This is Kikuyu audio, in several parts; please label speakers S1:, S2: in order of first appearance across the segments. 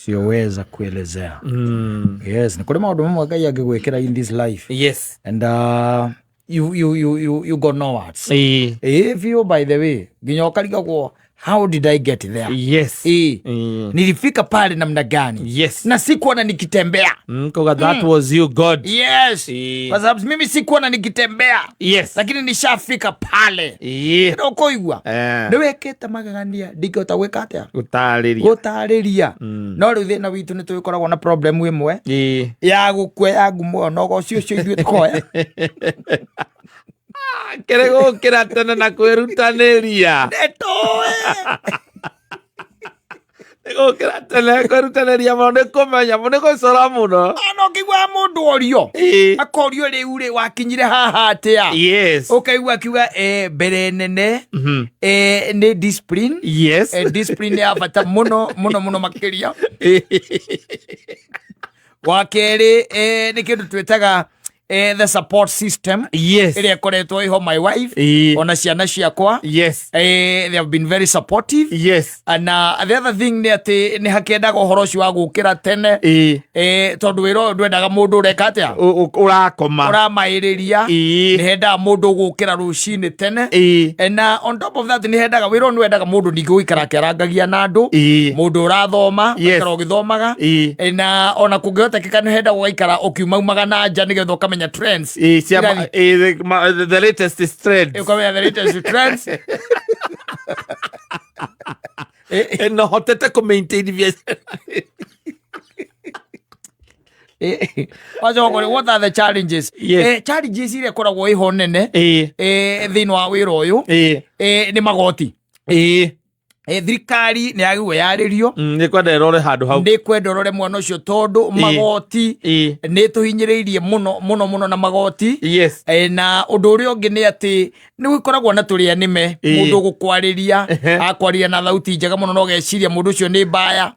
S1: Sioweza kuelezea. Yes, nĩ kũrĩ maũndũ mamwe Ngai angĩgwĩkĩra in this life and you got no words. Ĩĩ biũ, by the way, nginya ũkarigagwo, how did I get there? Ĩĩ. Nilifika pale namna gani? Na sikuona nikitembea.
S2: Kauga that was you, God.
S1: Yes. Kwa sababu mimi sikuona nikitembea, lakini nishafika pale. No kũigua nĩ wĩkĩte magegania ndingĩhota gwĩka atĩa?
S2: Gũtarĩria.
S1: Gũtarĩria. No rĩu thĩna witũ nĩ tũgĩkoragwo na problem ĩmwe ya gũkua ya ngumo ĩyo, na ũgoci ũcio ithuĩ tũkoya.
S2: Kĩrĩ gũkĩra tene na kwĩrutanĩria.
S1: Nĩtũĩ.
S2: Nĩ gũkĩra tene, kwĩrutanĩria mũno, nĩ kũmenya mũno, nĩ gũcora mũno.
S1: Ona ũkĩiguaga mũndũ orio, akorio, rĩu rĩ, wakinyire haha atĩa? Ũkaigua akiuga, mbere nene nĩ discipline. Discipline nĩ ya bata mũno mũno mũno makĩria. Wa kerĩ, nĩ kĩndũ twĩtaga the support system ĩrĩa ĩkoretwo ĩho, my wife ona ciana ciakwa. They have been very supportive. Na the other thing nĩ atĩ nĩ hakĩendaga ũhoro ũcio wa gũkĩra tene, tondũ wĩra ũyũ ndwendaga mũndũ ũreka atĩa?
S2: Ũrakoma.
S1: Ũramaĩrĩria. Nĩ hendaga mũndũ gũkĩra rũcinĩ tene. Na on top of that, nĩ hendaga wĩra ũyũ nĩ wendaga mũndũ ningĩ gũikara akĩarangagia na andũ, mũndũ ũrathoma, ũgaikara ũgĩthomaga. Na ona kũngĩhotekeka nĩ hendaga ũgaikara ũkiumaumaga na nja nĩgetha ũkamenya trends.
S2: Ĩĩ, the latest is trends.
S1: Ũkamenya the latest trends.
S2: No hotete kũ maintain biacara.
S1: Wacoka kũrĩ, what are the challenges?
S2: Yes.
S1: Challenges iria ĩkoragwo ĩho nene thĩinĩ wa wĩra ũyũ nĩ magoti. Thirikari nĩ yagĩrĩirwo yarĩrio.
S2: Nĩ kwenda ĩrore handũ hau.
S1: Nĩ kwenda ũrore mwana ũcio tondũ magoti nĩ tũhinyĩrĩirie mũno mũno mũno na magoti. Na ũndũ ũrĩa ũngĩ nĩ atĩ nĩ gũkoragwo na tũrĩa nĩme, mũndũ ũgũkwarĩria, akwarĩria na thauti njega mũno, no ũgeciria mũndũ ũcio nĩ mbaya.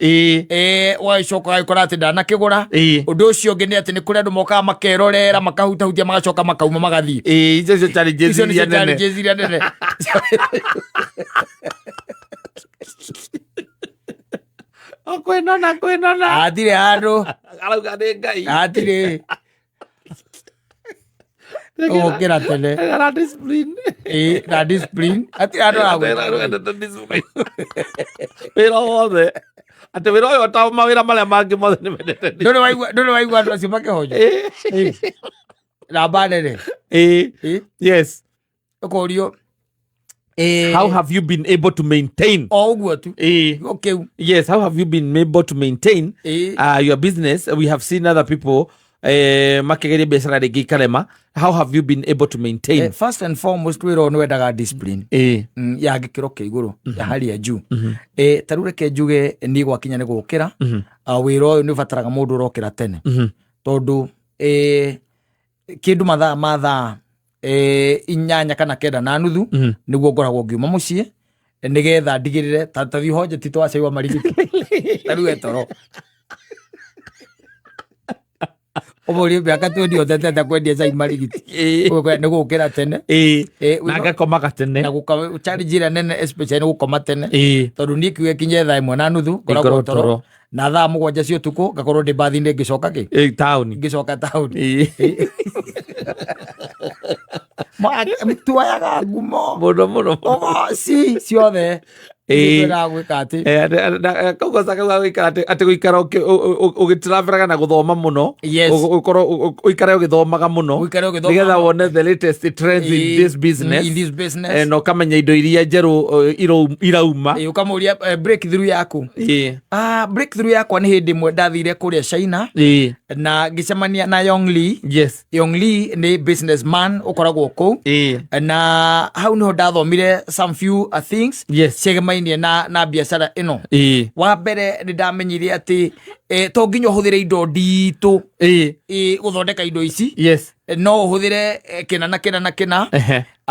S1: Ũgagĩcoka ũgagĩkora atĩ ndanakĩgũra. Ũndũ ũcio ũngĩ nĩ atĩ nĩ kũrĩ andũ mokaga makerorera, makahutahutia, magacoka makauma magathiĩ.
S2: Ĩĩ, icio nĩcio challenges
S1: Icio
S2: iria
S1: nĩcio
S2: nene.
S1: Challenges iria nene.
S2: O kwĩnona kwĩnona.
S1: Hatirĩ handũ.
S2: Arauga nĩ Ngai.
S1: Hatirĩ gũkĩra tene.
S2: Na discipline.
S1: Ĩĩ, na discipline, hatirĩ handũ aragwĩta.
S2: Wendete discipline. Wĩra wothe, atĩ wĩra ũyũ ta mawĩra marĩa mangĩ mothe nĩ mendete.
S1: Ndũrĩ waigua andũ acio makĩhonja? Ĩĩ. Namba nene. Ĩĩ. Ũkorio
S2: How have you been able to maintain?
S1: O ũguo tu. O kĩu.
S2: Yes, how have you been able to maintain your business? We have seen other people makigeria biacara rĩngĩ ikarema. How have you been able to maintain?
S1: First and foremost, wĩra ũyũ nĩ wendaga discipline ya gĩkĩro kĩa igũrũ, ya hali ya juu. Ta rĩu reke njuge niĩ gwakinya nĩ gũkĩra, wĩra ũyũ nĩ ũbataraga mũndũ ũrokĩra tene, tondũ kĩndũ mathaa ma thaa 8 kana 9:30 nĩguo ngoragwo ngiuma mũciĩ nĩgetha ndigĩrĩre ta thiĩ honjeti twacaiwa marigiti ta rĩu etoro ũmũrie mĩaka 20 ũtetete kwendia cai marigiti. Nĩ gũkĩra tene.
S2: Na ngakomaga tene.
S1: Na gũka challenge ĩrĩa nene especially nĩ gũkoma tene, tondũ niĩ kiuge kinye thaa 1:30 ngoragwo
S2: Ngoragwo
S1: toro,
S2: toro.
S1: Na thaa 7 cia ũtukũ ngakorwo ndĩ mbathi-inĩ ngĩcoka kĩ?
S2: Taũni.
S1: Ngĩcoka taũni. Tuoyaga ngumo
S2: Mũno mũno mũno.
S1: ũgoci ciothe. Twendaga gwĩka atĩ
S2: Kau goca kau ga gũikara atĩ gũikara ũgĩtravelaga na gũthoma mũno. Ũkorwo ũikare ũgĩthomaga mũno
S1: Ũikare ũgĩthomaga
S2: nĩgetha
S1: mũno.
S2: wone the latest trends in this business,
S1: in this business.
S2: Na ũkamenya indo iria njerũ irauma.
S1: Ũkamũria, breakthrough yaku? Breakthrough yakwa nĩ hĩndĩ ĩmwe ndathire kũrĩa China na ngĩcemania na Yong Lee. Yong Lee nĩ businessman ũkoragwo kũu, na hau niho ndathomire some few things ciegemainie na biacara ĩno. Wa mbere nĩ ndamenyire atĩ to nginya ũhũthĩre indo nditũ gũthondeka indo ici. No ũhũthĩre kĩna na kĩna na kĩna,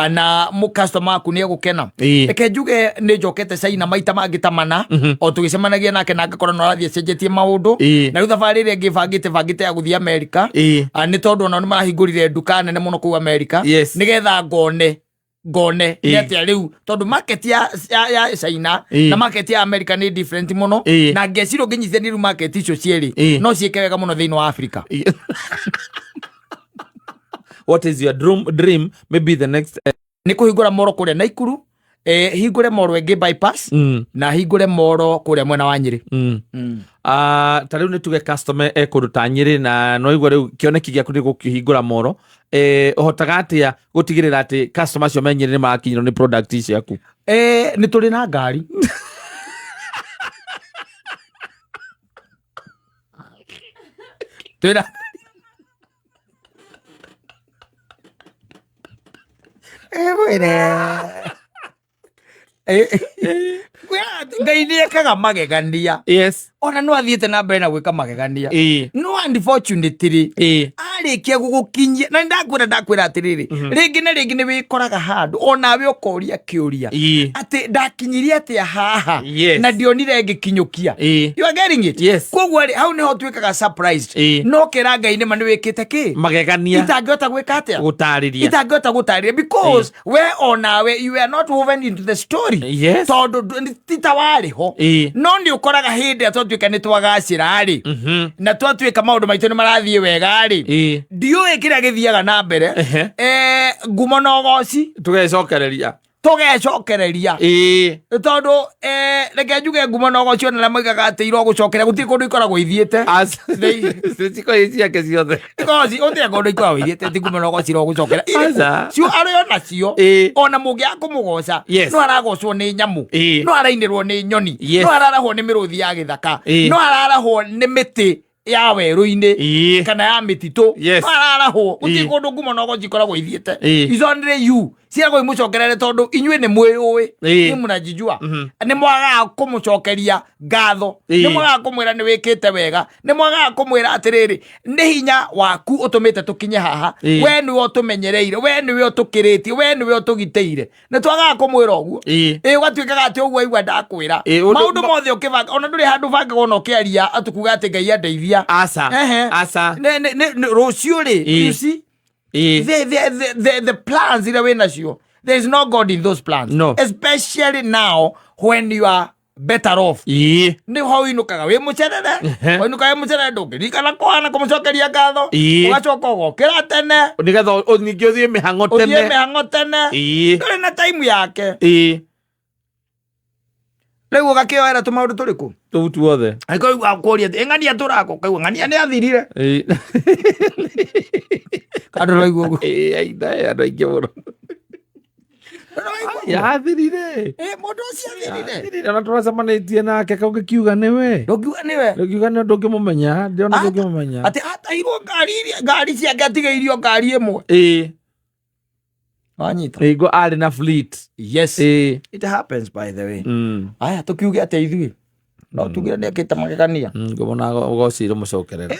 S1: na mũ customer waku nĩ egũkena. Reke njuge nĩ njokete China maita mangĩ ta mana o tũgĩcemanagia nake, na ngakora no arathiĩ acenjetie maũndũ. Na rĩu thabarĩ ĩrĩa ĩngĩ bangĩte ya gũthiĩ Amerika, nĩ tondũ onao nĩ marahingũrire nduka nene mũno kũu Amerika, nĩgetha ngone Ngone nĩ
S2: Ĩĩ.
S1: atĩa rĩu, tondũ market ya China
S2: Ĩĩ.
S1: na market ya America nĩ different mũno. Na ngeciria ũngĩnyitithania rĩu market icio cierĩ, no ciĩke wega mũno thĩinĩ wa Africa.
S2: What is your dream, maybe the next
S1: Nĩ kũhingũra moro kũrĩa Naikuru, hingũre moro ĩngĩ bypass, na hingũre moro kũrĩa mwena wa Nyĩrĩ.
S2: Ah, ta rĩu nĩ tuge customer e kũndũ ta Nyĩrĩ, na no igua rĩu kĩoneki gĩaku nĩ gũkĩhingũra moro, ũhotaga atĩa gũtigĩrĩra atĩ customer acio me Nyĩrĩ nĩ marakinyĩrwo nĩ product ciaku?
S1: Nĩ tũrĩ na ngari. Twĩna Ĩgwĩre. Kwĩra atĩ Ngai nĩ ekaga magegania. Ona no athiĩte na mbere na gwĩka magegania. No unfortunately, arĩkia gũgũkinyia, na ndakwĩra atĩrĩrĩ, rĩngĩ na rĩngĩ nĩ wĩkoraga handũ onawe ũkoria kĩũria atĩ ndakinyirie atĩa haha na ndionire ngĩkinyũkia. You are getting it?
S2: Yes.
S1: Koguo rĩ, hau nĩho tuĩkaga surprised. No kĩra Ngai nĩma nĩ wĩkĩte kĩ
S2: Magegania.
S1: Itangĩhota gwĩka atĩa?
S2: Gũtarĩria.
S1: Itangĩhota gũtarĩria, because we onawe you are not woven into the story, tondũ ti ta warĩ ho. No nĩ ũkoraga hĩndĩ ĩrĩa twatuĩka nĩ twagacĩra rĩ, na twatuĩka maũndũ maitũ nĩ marathiĩ wega rĩ, ndiũĩ kĩrĩa gĩthiaga na mbere. Ngumo na ũgoci
S2: Tũgecokereria.
S1: Tũgecokereria. Tondũ reke njuge, ngumo na ũgoci, ona arĩa moigaga atĩ irogũcokera, gũtirĩ kũndũ ikoragwo ithiĩte.
S2: Cikoragwo ciake ciothe.
S1: Ngoci gũtirĩ kũndũ ikoragwo ithiĩte, ti ngumo na ũgoci irogũcokera.
S2: Aca.
S1: Cio arĩ o nacio. Ona mũngĩaga kũmũgoca, no aragocwo nĩ nyamũ, no arainĩrwo nĩ nyoni, no ararahwo nĩ mĩrũthi ya gĩthaka, no ararahwo nĩ mĩtĩ ya werũ-inĩ kana ya mĩtitũ. No ararahwo. Gũtirĩ kũndũ ngumo na ũgoci ikoragwo ithiĩte. It's only you ciagwo imũcokerere, tondũ inyuĩ nĩ mwĩyũĩ. Inyuĩ mũnajijua. Nĩ mwagaga kũmũcokeria ngatho, nĩ mwagaga kũmwĩra nĩ wĩkĩte wega, nĩ mwagaga kũmwĩra atĩrĩrĩ, nĩ hinya waku ũtũmĩte tũkinye haha. We nĩwe ũtũmenyereire, we nĩwe ũtũkĩrĩtie, we nĩwe ũtũgitĩire. Nĩ twagaga kũmwĩra ũguo. Ĩ, ũgatuĩkaga atĩ ũguo aigua ndakwĩra.
S2: Ũndũ
S1: Maũndũ mothe ũkĩbanga, ona ndũrĩ handũ bangaga ona ũkĩaria atĩ kuga atĩ Ngai andeithia.
S2: Aca. Aca.
S1: Rũciũ rĩ, you see, the plans iria wĩ nacio, there is no God in those plans.
S2: No.
S1: Especially now when you are better off. Nĩ ho ũinũkaga wĩ mũcerere. Wainũka wĩ mũcerere, ndũngĩririkana kũhana kũmũcokeria ngatho. Ũgacoka ũgokĩra tene,
S2: Nĩgetha ningĩ ũthiĩ mĩhang'o
S1: ũthiĩ
S2: tene.
S1: mĩhang'o tene. Ndũrĩ na time yake. Rĩu ũgakĩoera tũmaũndũ tũrĩkũ?
S2: Tũu tuothe.
S1: Angĩkorwo akũria atĩ, "Ĩ, ng'ania tũrako?" Ũkaigua ng'ania nĩ athirire. Andũ raigua ũguo.
S2: Aina, andũ aingĩ mũno. Yathirire.
S1: Ĩ, mũndũ ũcio athirire.
S2: Athirire, ona tũracemanĩtie nake kaũngĩkiuga nĩwe.
S1: Ndũngiuga nĩwe.
S2: Ndũngiuga nĩ ndũngĩmũmenya, ndĩrona ndũngĩmũmenya.
S1: Atĩ atahirwo ngari iria, ngari ciake atigĩirio ngari ĩmwe. Wanyita?
S2: Hingo arĩ na fleet.
S1: Yes. It happens, by the way. Aya, tũkiuge atĩa ithuĩ? No tugire nĩ ekĩte magegania.
S2: Ngũmona ũgocire mũcokerere.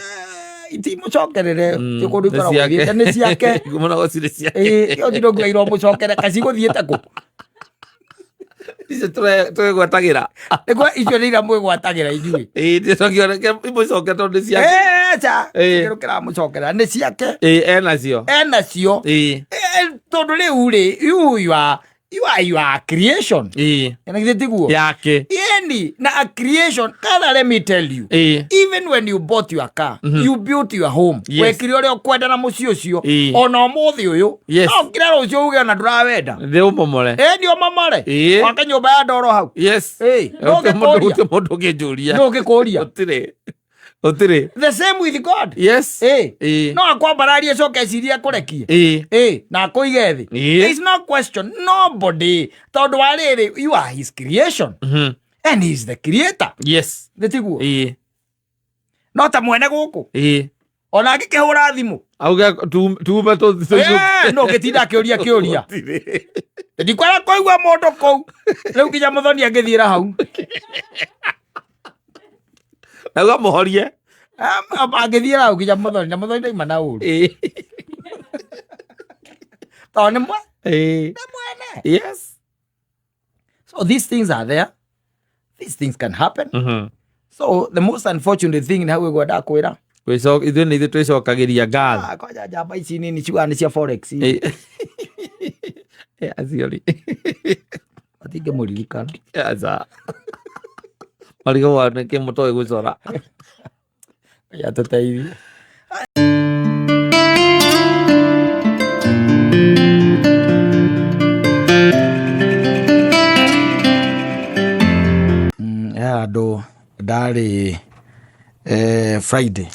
S1: Itimũcokerere. Ti kũndũ
S2: Nĩ
S1: ikoragwo
S2: ciake.
S1: ithiĩte, nĩ ciake.
S2: Ngũmona ũgocire ciake.
S1: Ĩ, ĩyo ti ndũngiuga iromũcokere kacigũthiĩte kũ.
S2: Icio twĩgwatagĩra.
S1: Nĩguo icio nĩ iria mwĩgwatagĩra inyuĩ.
S2: Ĩĩ, imũcoke tondũ nĩ ciake.
S1: Ca kĩndũ kĩramũcokerera nĩ ciake.
S2: Ĩĩ, enacio.
S1: Enacio. Tondũ rĩu rĩ, you are your creation. Na githĩ tiguo?
S2: Yake.
S1: Yeni na a creation kana, let me tell you, even when you bought your car, you built your home. Wekire ũrĩa ũkwenda na mũciĩ ũcio. Ona ũmũthĩ ũyũ, no kira rũciũ uge ona ndũrawenda.
S2: Nĩ ũmomore.
S1: Ĩ, nĩ ũmomore. Wake nyũmba ya ndoro hau. Ĩ,
S2: Gũtirĩ
S1: ndũngĩkũria.
S2: Mũndũ ũngĩnjũria.
S1: Ndũngĩkũria.
S2: Gũtirĩ, gũtirĩ.
S1: The same with God. No akwambararie, coke ecirie akũrekie. Ĩ, na akũige thĩ. There is no question, nobody, tondũ wa rĩrĩ, you are his creation and he is the creator. Nĩ tiguo? No ta mwene gũkũ, ona angĩkĩhũra thimũ,
S2: Auge tume.
S1: No ngĩtinda akĩũria kĩũria.
S2: Gũtirĩ.
S1: Ndikwenda kũigua mũndũ kũu rĩu, nginya mũthoni angĩthiĩra hau.
S2: Auga mũhorie.
S1: Angĩthiĩra hau nginya mũthoni, na mũthoni ndaima na ũru, tondũ nĩ mwene. So these things are there, these things can happen. So the most unfortunate thing nĩ hau ĩgwa ndakwĩra.
S2: Ithuĩ nĩ ithuĩ twĩcokagĩria ngatho.
S1: Ah, kwanja njamba ici nini ciugaga nĩ cia forex.
S2: Acio rĩ.
S1: Matingĩmũririkana.
S2: Aca. Marigagwo nĩkĩ mũtoĩ gũcora.
S1: Ngai atũteithie. He handũ ndarĩ Friday.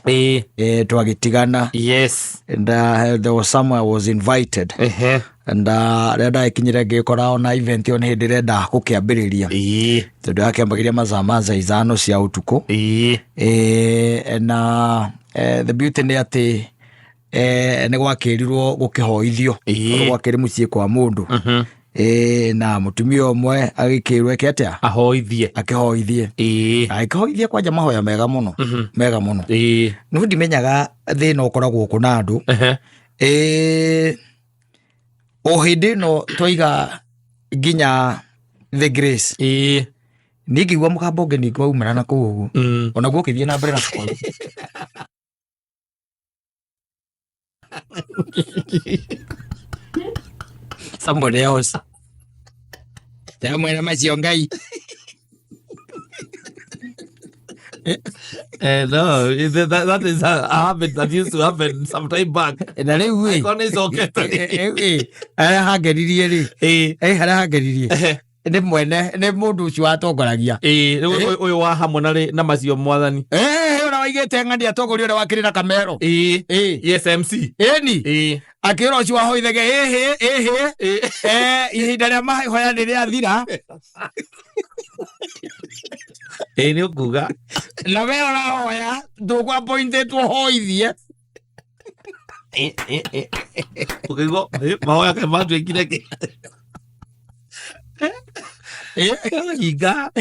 S1: Twagĩtigana.
S2: Yes.
S1: And there was somewhere I was invited. And rĩrĩa ndagĩkinyire ngĩkora ona event ĩyo nĩ hĩndĩ ĩrenda gũkĩambĩrĩria. Tondũ yakĩambagĩria mathaa ma thaa 5 cia ũtukũ. Na the beauty nĩ atĩ nĩ gwakĩrirwo gũkĩhoithio. Tondũ gwakĩrĩ mũciĩ kwa mũndũ. Na mũtumia ũmwe agĩkĩrwo eke atĩa?
S2: Ahoithie.
S1: Akĩhoithie. Agĩkĩhoithia kwanja mahoya mega mũno. Mega mũno. No ndimenyaga thĩna ũkoragwo kũ na andũ. O hĩndĩ ĩno twaiga nginya the grace. Niĩ ngĩigua mũgambo ũngĩ ningĩ waumana na kũu ũguo. Onaguo ũkĩthiĩ na mbere na kũhoya. Somebody else. Ndamwĩra macio Ngai.
S2: No, that is a habit that used to happen some time back.
S1: Na rĩu ĩ,
S2: Angĩkorwo nĩ icokete.
S1: Rĩu ĩ, harĩa hangenirie rĩ, harĩa hangenirie nĩ mwene, nĩ mũndũ ũcio watongoragia.
S2: Rĩu ũyũ wa hamwe na rĩ, na macio mwathani.
S1: Ũrĩa waigĩte ng'ani atongoria ũrĩa wakĩrĩ na kamero.
S2: Yes, MC.
S1: Ĩni. Akĩũra ũcio wahoithage, ĩhĩ, ĩhĩ. Ihinda rĩa mahoya nĩ rĩathira.
S2: Nĩ ũkuga.
S1: Na we ũrahoya, ndũkũ appointĩtwo hoithie.
S2: Ũkĩigua, mahoya kaĩ matuĩkire kĩ? Hinga.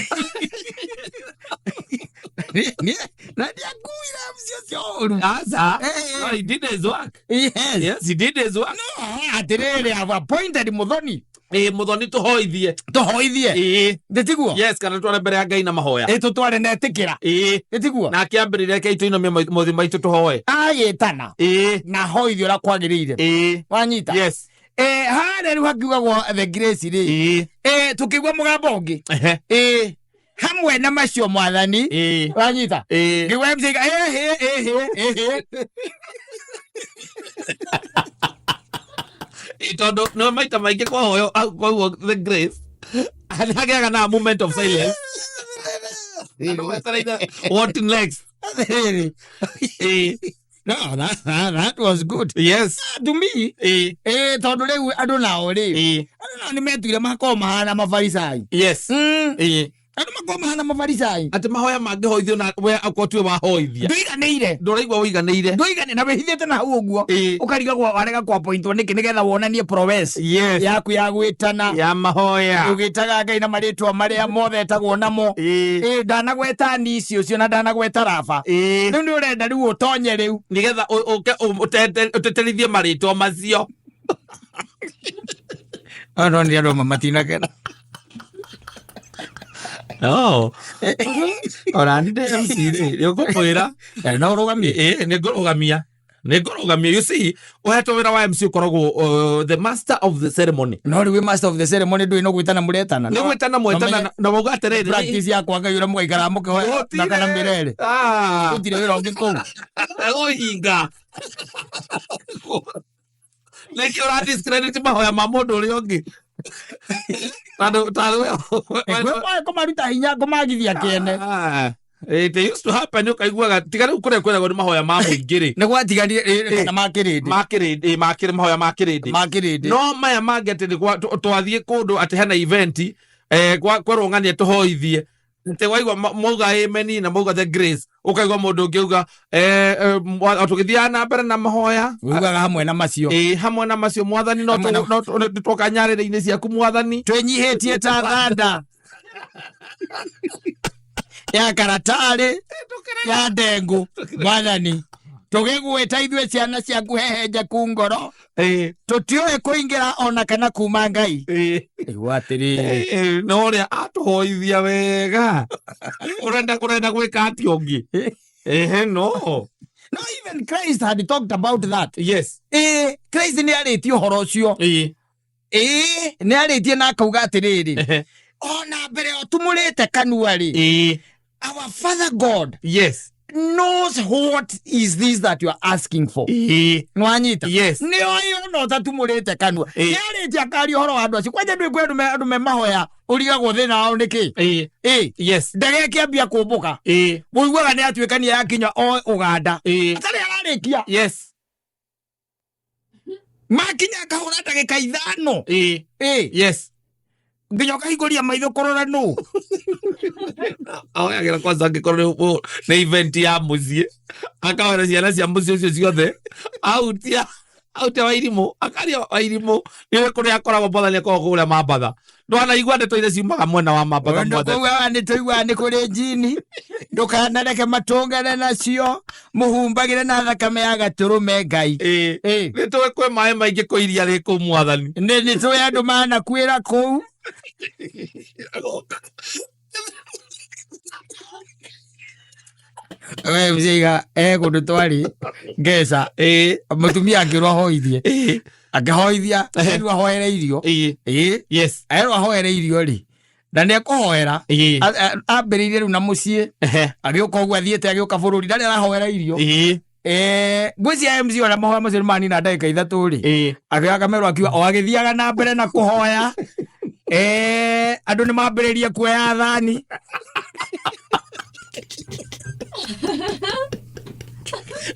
S1: Na ndiakuire MC ũcio ũru.
S2: Aca. No, he did his work.
S1: Yes.
S2: Yes, he did his work.
S1: No, atĩrĩrĩ, I've appointed Muthoni.
S2: Muthoni tũhoithie.
S1: Tũhoithie. Ndĩtiguo?
S2: Yes, kana tware mbere ya Ngai na mahoya.
S1: Tũtware na etĩkĩra. Ndĩtiguo?
S2: Na akĩambĩrĩria reke tũinamie mothiũ maitũ tũhoe.
S1: Agĩtana. Na hoithie ũrĩa kwagĩrĩire. Wanyita?
S2: Yes.
S1: Harĩa rĩu hakiugagwo the grace rĩ. Tũkĩigua mũgambo ũngĩ. Hamwe na macio mwathani. Wanyita? Ngĩigua MC aiga,
S2: Tondũ no maita maingĩ kwahoywo, kwaugwo the grace. Hagĩaga na moment of silence. Andũ metereire what next?
S1: No, that was good.
S2: Yes.
S1: To me. Tondũ rĩu andũ nao rĩ. Andũ nao nĩ metuire makorwo mahana mabarisai.
S2: Yes.
S1: Andũ makorwo mahana mabarisai.
S2: Atĩ mahoya mangĩhoithio na we akorwo tiwe wahoithia.
S1: Ndũiganĩire.
S2: Ndũraigua ũiganĩire.
S1: Ndũiganĩire na wĩhithĩte na hau ũguo. Ũkarigagwo warega kũ-appointwo nĩkĩ nĩgetha wonanie prowess.
S2: Yes.
S1: Yaku ya gwĩtana.
S2: Ya mahoya.
S1: Ũgĩtaga Ngai na marĩtwa marĩa mothe etagwo namo. Ndanagweta Nisi ũcio na ndanagweta Rafa. Rĩu nĩ ũrenda rĩu ũtonye rĩu.
S2: Nĩgetha ũke ũteterithie marĩtwa macio.
S1: No, nĩ andũ matinakena.
S2: No. Ona nĩ ndĩ MC rĩ, nĩ ũkũmwĩra.
S1: No ũrũgamie.
S2: Nĩ ngũrũgamia. Nĩ ngũrũgamia. You see, ũhetwo wĩra wa MC ũkoragwo, the master of the ceremony.
S1: No rĩu wĩ master of the ceremony ndũĩ no gwĩtana mũretana.
S2: Nĩ gwĩtana mwetana na mauga atĩrĩrĩ,
S1: Practice yakwa Ngai ũrĩa mũgaikara mũkĩhoya
S2: Gũtirĩ.
S1: na kana mĩrere. Gũtirĩ wĩra ũngĩ kũu.
S2: Ũhinga. Nĩkĩ ũra discredit mahoya ma mũndũ ũrĩa ũngĩ? Tondũ, tondũ we, we,
S1: Kwĩ kũmaruta hinya, kũmagithia kĩene.
S2: It used to happen, ũkaiguaga, tiga rĩu kũrĩa kwĩragwo nĩ mahoya ma mũingĩ rĩ.
S1: Nĩ gwatiganire, kana ma kĩrĩndĩ.
S2: Ma kĩrĩndĩ, ma kĩrĩ, mahoya ma kĩrĩndĩ.
S1: Ma kĩrĩndĩ.
S2: No maya mangĩ atĩ nĩ twathiĩ kũndũ atĩ hena event, kwerwo ng'ania tũhoithie. Atĩ waigua mauga amen na mauga the grace, ũkaigua mũndũ ũngĩ auga, tũgĩthiaga na mbere na mahoya.
S1: Ugaga hamwe na macio.
S2: Hamwe na macio mwathani,
S1: Hamwe na
S2: no twoka nyarĩrĩ-inĩ ciaku mwathani.
S1: Twĩnyihĩtie ta thanda. Ya karatarĩ, ya ndengũ, mwathani. Tũgĩgwĩta ithuĩ ciana ciaku hehenjeku ngoro. Tũtiũĩ kũingĩra ona kana kuma Ngai. Igua atĩrĩrĩ.
S2: No ũrĩa atũhoithia wega. Ũrenda gwĩka atĩa ũngĩ? No.
S1: No, even Christ had talked about that.
S2: Yes.
S1: Christ nĩ arĩtie ũhoro ũcio. Ĩĩ, nĩ arĩtie na akauga atĩrĩrĩ, ona mbere ũtumũrĩte kanua rĩ, our Father God knows what is this that you are asking for. Nwanyita?
S2: Yes.
S1: Nĩ oĩ ona ũtatumũrĩte kanua. Nĩ arĩtie akaria ũhoro wa andũ acio. Kwanja ndũĩ kwĩ andũ me mahoya ũrigagwo thĩna wao nĩ kĩ. Ĩ, ndege ĩkĩambia kũmbũka, ũiguaga nĩ atuĩkania yakinya o Ũganda, atarĩ ararĩkia. Makinya akahũra ndagĩka 5. Ĩ, nginya ũkahingũria maitho kũrora nũ.
S2: Ahoyagĩra kwanza angĩkorwo nĩ event ya mũciĩ, akahoera ciana cia mũciĩ ũcio ciothe, autia autia Wairimũ, akaria Wairimũ nĩwe kũrĩa akoragwo. Mwathani akoragwo kũrĩa Mambatha. Ndwanaigua ndeto iria ciumaga mwena wa Mambatha? Mwathani.
S1: Kũu nĩ tũiguaga nĩ kũrĩ njini. Ndũkanareke matũngane nacio, mũhumbagĩre na thakame ya gatũrũme, Ngai.
S2: Nĩ tũĩ kwĩ maĩ maingĩ kũ iria rĩ kũu, Mwathani.
S1: Nĩ tũĩ andũ manakuĩra kũu.
S2: Agoka.
S1: We mceiga e kũndũ twarĩ ngeca, mũtumia akĩrwo ahoithie. Akĩhoithia, erwo ahoere irio. Erwo ahoere irio rĩ, na nĩ ekũhoera. Ambĩrĩirie rĩu na mũciĩ, agĩũka ũguo athiĩte, agĩũka bũrũri, ndarĩ arahoera irio. Ngwĩciria MC ona mahoya macio nĩ manina ndagĩka 3 rĩ, akĩoya kamero, akiuga o agĩthiaga na mbere na kũhoya, andũ nĩ mambĩrĩrie kuoya thani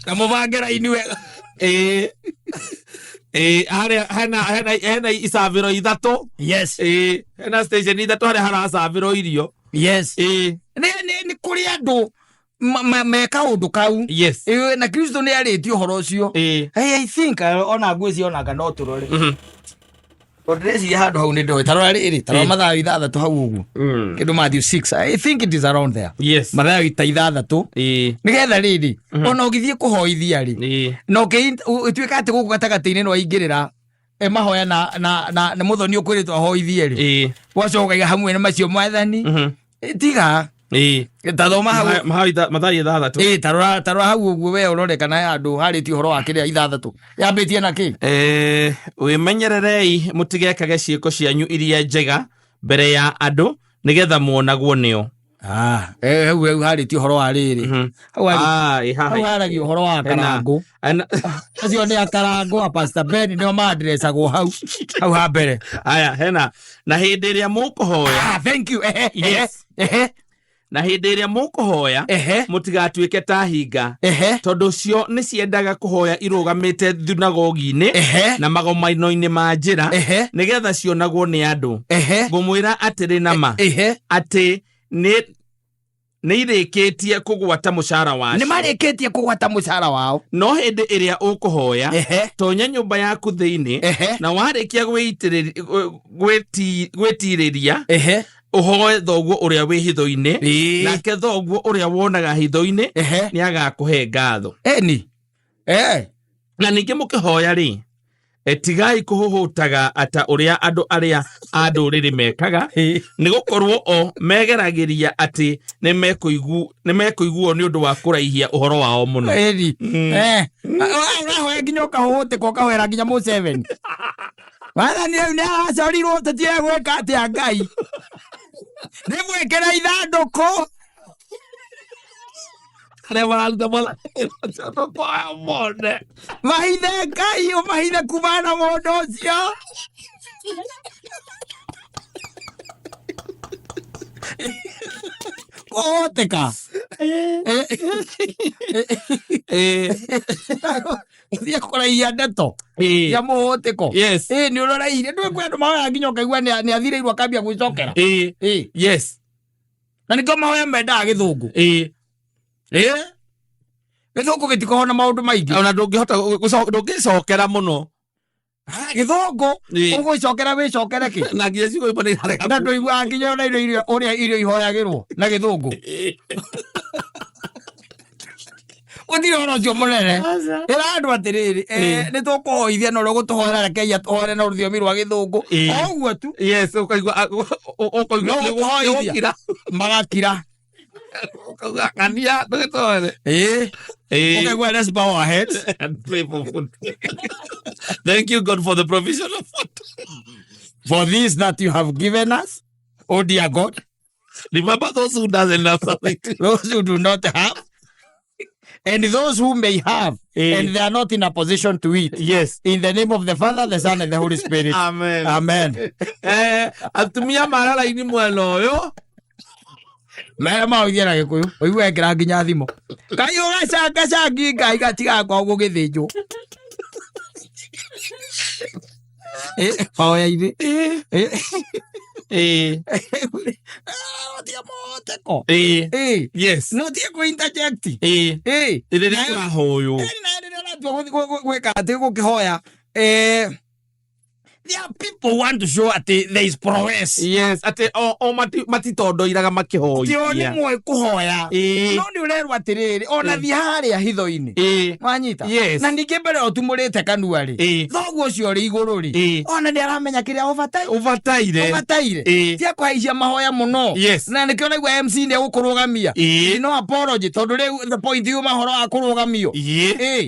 S1: na mũbange raini wega.
S2: Ĩĩ, harĩa hena icabĩro 3. Ĩĩ, hena station 3 harĩa haracabĩrwo irio.
S1: Nĩ kũrĩ andũ meka ũndũ kau. Ĩĩ, na Kristo nĩ arĩtie ũhoro ũcio. Hey, I think ona ngwĩciria onanga no tũrore, tondũ ndĩreciria handũ hau nĩ ndoĩ. Tarora rĩrĩ, tarora. Mathaa 6 hau ũguo, kĩndũ Matthew 6, I think it is around there. Mathaa ta 6. Nĩgetha rĩrĩ, ona ũgĩthiĩ kũhoithia rĩ, na ũtuĩka atĩ gũkũ gatagatĩ-inĩ no aingĩrĩra mahoya na mũthoni ũkwĩrĩtwo ahoithie rĩ, wacoka ũkaiga hamwe na macio, Mwathani. Tiga tathoma hau.
S2: Mathaa 6.
S1: Ĩ, tarora hau ũguo we ũrore kana handũ harĩtie ũhoro wa kĩrĩa 6 yambĩtie na kĩ.
S2: Wĩmenyererei mũtigekage ciĩko cianyu iria njega mbere ya andũ nĩgetha muonagwo nĩo.
S1: Ah, hau harĩtie ũhoro wa rĩrĩ, hau
S2: Ah, ĩ haha.
S1: hau haragia ũhoro wa karangũ. Acio nĩ akarangũ a Pastor Ben, nĩo mandrecagwo hau ha mbere.
S2: Aya, hena na hĩndĩ ĩrĩa mũkũhoya.
S1: Ah, thank you. Ehe, ehe.
S2: Na hĩndĩ ĩrĩa mũkũhoya, mũtigatuĩke ta hinga, tondũ cio nĩ ciendaga kũhoya irũgamĩte thunagogi-inĩ na magomano-inĩ ma njĩra, nĩgetha cionagwo nĩ andũ. Ngũmwĩra atĩrĩ na ma, atĩ nĩ irĩkĩtie kũgwata mũcara
S1: Nĩ
S2: wacio.
S1: Marĩkĩtie kũgwata mũcara wao.
S2: No hĩndĩ ĩrĩa ũkũhoya, tonya nyũmba yaku thĩinĩ, na warĩkia gwĩtirĩria, ũhoe thoguo ũrĩa wĩ hitho-inĩ, nake thoguo ũrĩa wonaga hitho-inĩ nĩ agakũhe ngatho.
S1: Eni
S2: Na ningĩ mũkĩhoya rĩ, tigai kũhũhũtaga ata ũrĩa andũ arĩa a ndũrĩrĩ mekaga, nĩ gũkorwo o megeragĩria atĩ nĩ mekũiguo nĩ ũndũ wa kũraihia ũhoro wao mũno.
S1: Eni, ũrahoya nginya ũkahũhũtĩka, ũkahoera nginya Museveni. Wathani rĩu nĩ aracorirwo, tũtiũĩ gwĩka atĩa. Ngai nĩ mwĩkĩre ithandũkũ.
S2: Arĩa mararuta mwathani mone.
S1: Mahithe, Ngai, ũmahithe kumana na mũndũ ũcio. Kũhũtĩka. Ũthiĩ kũraihia ndeto cia mũhũtĩko. Ĩ, nĩ ũrorairie, ndũĩ kwĩ andũ mahoya nginya ũkaigua nĩ athirĩirwo, akambia gwĩcokera. Na nĩkĩo mahoya mendaga gĩthũngũ. Ĩ, gĩthũngũ gĩtikoragwo na maũndũ maingĩ.
S2: Ona ndũngĩhota ndũngĩcokera mũno.
S1: Ah, gĩthũngũ ũgwĩcokera wĩcokere kĩ?
S2: Na nginya ciugo imwe nĩ irarega.
S1: Na ndũiguaga nginya ona irio ũrĩa irio ihoyagĩrwo na gĩthũngũ, gũtirĩ ũhoro ũcio mũnene. Ĩra andũ atĩrĩrĩ, nĩ tũkũhoithia na ũrĩa ũgũtũhoera, rekei atũhoere na rũthiomi rwa gĩthũngũ. O ũguo tu.
S2: Yes, ũkaigua ũkaigua
S1: No gũkũhoithia.
S2: nĩgũkira.
S1: Magakira.
S2: Ũkauga ng'ania ndũgĩtũhoere.
S1: Ũkaigua, let's bow our heads
S2: And pray for food. Thank you, God, for the provision of food.
S1: For this that you have given us, oh dear God.
S2: Remember those who doesn't have something.
S1: Those who do not have, and those who may have, and they are not in a position to eat.
S2: Yes.
S1: In the name of the Father, the Son, and the Holy Spirit.
S2: Amen.
S1: Amen.
S2: Atumia marara-inĩ mwena ũyũ.
S1: Mera maũithie na Gĩkũyũ, ũigue ekĩra nginya thimo. Ngai ũgacangacangi Ngai gatigaga kwao gũgĩthĩnjwo. Mahoya-inĩ. Tiga mũhoteko.
S2: Yes.
S1: No tige kũ interject.
S2: Rĩrĩa kũrahoywo.
S1: Na rĩrĩa ũratua gwĩka atĩ gũkĩhoya, there are people who want to show atĩ there is prowess.
S2: Yes, atĩ o matitondoiraga
S1: Tio nĩ
S2: makĩhoithia.
S1: moĩ kũhoya. No nĩ ũrerwo atĩrĩrĩ, ona thiĩ harĩa hitho-inĩ. Wanyita?
S2: Yes.
S1: Na ningĩ mbere ũtumũrĩte kanua rĩ, thoguo ũcio ũrĩ igũrũ rĩ, ona nĩ aramenya kĩrĩa ũbataire.
S2: Ũbataire.
S1: Ũbataire. Tia kũhaicia mahoya mũno.
S2: Yes.
S1: Na nĩkĩo naigua MC nĩ egũkũrũgamia. No apology, tondũ rĩu the point yuma ũhoro wa kũrũgamio.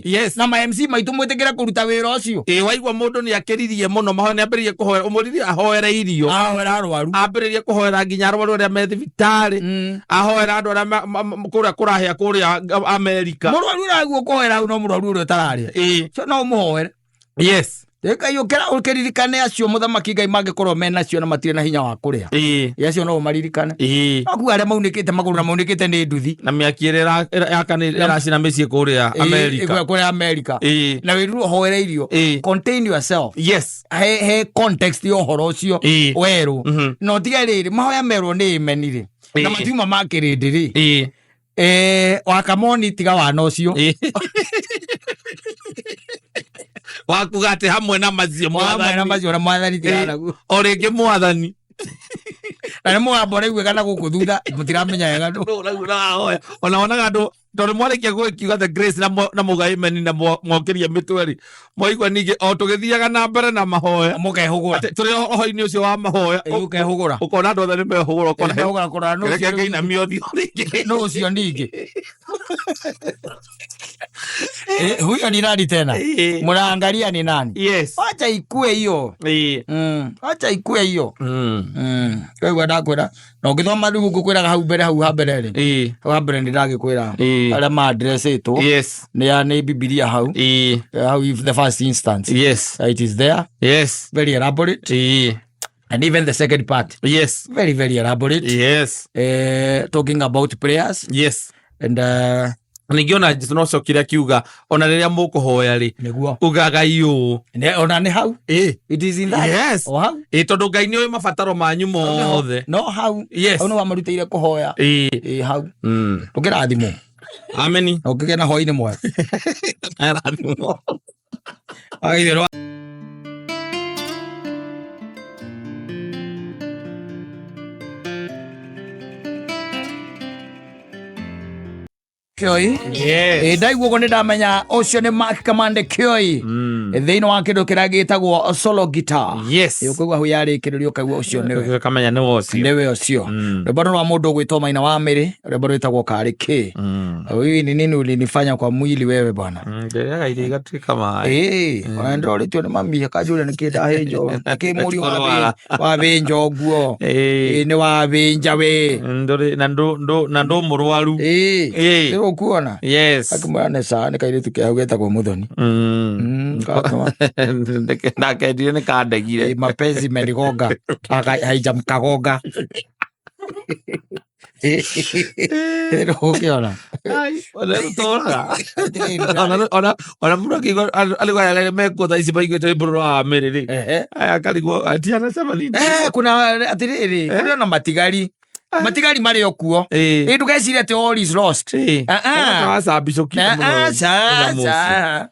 S2: Yes.
S1: Na ma MC maitũ mwĩtĩkĩre kũruta wĩra ũcio.
S2: Waigua mũndũ nĩ akĩririe mũno mahoya, nĩ ambĩrĩrie kũhoera, ũmũririe ahoere irio.
S1: Ahoera arwaru.
S2: Ambĩrĩrie kũhoera nginya arwaru arĩa me thibitarĩ. Ahoera andũ arĩa kũrĩa kũrahĩa kũrĩa Amerika.
S1: Mũrwaru ũraigua kũhoera hau no mũrwaru ũrĩa ũtararĩa. Ũcio no ũmũhoere.
S2: Yes.
S1: Ngai ũkĩra ũkĩririkane acio mũthamaki Ngai mangĩkorwo menacio na matirĩ na hinya wa kũrĩa. Acio no ũmaririkane. No kuga arĩa maunĩkĩte magũrũ na maunĩkĩte nĩ nduthi.
S2: Na mĩaki ĩrĩa ĩracina mĩciĩ kũrĩa Amerika.
S1: Kũrĩa Amerika. Na wĩrwo ũhoere irio. Contain yourself.
S2: Yes.
S1: He context ya ũhoro ũcio werũ. Na ũtige rĩrĩ, mahoya merwo nĩ amen rĩ. Na matiuma ma kĩrĩndĩ rĩ. Wakamoni tiga wana ũcio.
S2: Wakuga atĩ hamwe na macio
S1: Hamwe na
S2: mwathani.
S1: macio na mwathani tiga naguo.
S2: O rĩngĩ mwathani.
S1: Na nĩ mũgambo ũraigua kana gũkũ thutha mũtiramenya wega ndũ.
S2: Nũ ũraigua na wahoya. Ona wonaga andũ tondũ mwarĩkia gũgĩkiuga the grace na muga amen na mwokĩria mĩtwe rĩ, mwaigua ningĩ o tũgĩthiaga na mbere na mahoya.
S1: Mũkehũgũra.
S2: Atĩ tũrĩ ũhoro-inĩ ũcio wa mahoya.
S1: Ũkehũgũra.
S2: Ũkona andũ othe nĩ mehũgũra, ũkona
S1: Mehũgũra kũrora nũ
S2: Reke
S1: ũcio
S2: ngĩinamie ũthiũ rĩngĩ.
S1: Nũ ũcio ningĩ. Huyo ni nani tena? Mnaangalia ni nani?
S2: Yes.
S1: Acha ikue hiyo. Acha ikue hiyo. Wewe ndakwĩra. Na ũngĩthoma rĩu ngũkwĩraga hau mbere, hau ha mbere rĩ. Hau ha mbere nĩ ndagĩkwĩra. Arĩa ma-address-ĩtwo.
S2: Yes.
S1: Nĩ ya, nĩ Bibilia hau. Hau if the first instance.
S2: Yes.
S1: It is there.
S2: Yes.
S1: Very elaborate. And even the second part.
S2: Yes.
S1: Very, very elaborate.
S2: Yes.
S1: Talking about prayers.
S2: Yes.
S1: And
S2: Ningĩ ona Jesũ no acokire akiuga, ona rĩrĩa mũkũhoya rĩ,
S1: Nĩguo.
S2: ugagai ũũ.
S1: Ne, ona nĩ hau. It is in that.
S2: Yes.
S1: O hau.
S2: Tondũ Ngai nĩ oĩ mabataro manyu mothe.
S1: No hau.
S2: Yes.
S1: Hau nĩ wamarutĩire kũhoya. Hau. Ũkĩrathimwo.
S2: Ameni.
S1: Na ũkĩgĩa na hwaĩ-inĩ mwega.
S2: Arathimwo.
S1: Agĩthĩrwo. Kioi.
S2: Yes.
S1: Ndaigua ũguo nĩ ndamenya ũcio nĩ Mark Kamande Kioi. Thĩinĩ wa kĩndũ kĩrĩa gĩtagwo solo guitar.
S2: Yes.
S1: Ũkaigua hau yarĩkĩrĩrio ũkaigua ũcio nĩwe.
S2: Ũkamenya nĩwe ũcio.
S1: Nĩwe ũcio. Rwĩmbo rwa mũndũ ũgwĩtwo Maina wa Mĩrĩ, rwĩmbo rwĩtagwo Karĩ Kĩ. Huyu ni nini ulinifanya kwa mwili wewe bwana?
S2: Ndĩrĩaga irio igatuĩka maĩ.
S1: Ona ndĩrorĩtio nĩ mami akanjũria nĩkĩ ndahĩnjwo. Nĩkĩ mũriũ wabĩnja ũguo? Nĩ wabĩnja we.
S2: Ndũrĩ, na ndũ, ndũ, na ndũ mũrwaru.
S1: Nĩ ũkuona?
S2: Yes.
S1: Akĩmwĩra nĩ sawa, nĩ kairĩtu ke hau getagwo Muthoni.
S2: Ndakendire nĩ kandegire.
S1: Mapenzi menigonga. Haijamkagonga. Nĩ ũkĩona?
S2: Ai, ona rĩu tũraga. Ona mũndũ akĩigua arĩ kwa arĩa mekuo thaa ici maiguĩte rwĩmbo rũrũ rwa Mĩrĩ rĩ. Aya akarigwo, ati anasema nini?
S1: Kuna atĩrĩrĩ, kũrĩ ona matigari. Matigari marĩ o kuo. Ndũgecirie atĩ all is lost.
S2: Wacambicũkire mũno.
S1: Aca.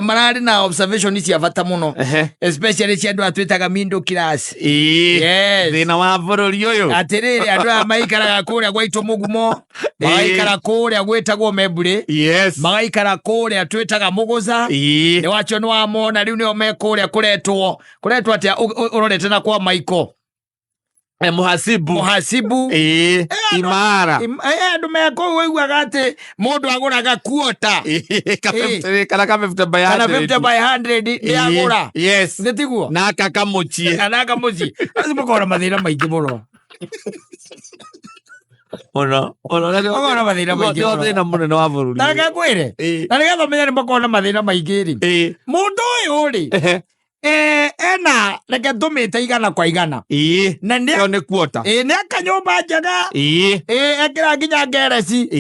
S1: Mararĩ na observation cia bata mũno. Especially cia andũ aya twĩtaga middle class. Yes.
S2: Thĩna wa bũrũri ũyũ.
S1: Atĩrĩrĩ, andũ aya maikaraga kũrĩa gwaitũ mũgumo, magaikara kũrĩa gwĩtagwo Membure,
S2: Yes.
S1: magaikara kũrĩa twĩtaga Mũgũca. Nĩ wacio nĩ wamona, rĩu nĩo me kũrĩa kũretwo. Kũretwo atĩa ũrorete na kwa Maiko.
S2: Muhasibu.
S1: Muhasibu.
S2: Ĩĩ, imara.
S1: Andũ me kũu ũiguaga atĩ mũndũ agũraga kuota.
S2: Kana ka 50 by
S1: kana
S2: 100.
S1: 50 by 100 nĩ agũra.
S2: Yes.
S1: Nĩ tiguo?
S2: Na aka kamũciĩ.
S1: Kana kamũciĩ. Acio makoragwo na mathĩna maingĩ mũno.
S2: Mũno. Mũno.
S1: Makoragwo na mathĩna maingĩ
S2: Nĩo
S1: mũno.
S2: thĩna mũnene wa bũrũri.
S1: Na reke ngwĩre. Na nĩgetha ũmenye nĩ makoragwo na mathĩna maingĩ rĩ. Mũndũ ũyũ rĩ, ena reke tũmĩte igana kwa igana. Na nĩ
S2: Ĩyo nĩ kuota.
S1: Nĩ aka nyũmba njega. Ekĩra nginya ngereci.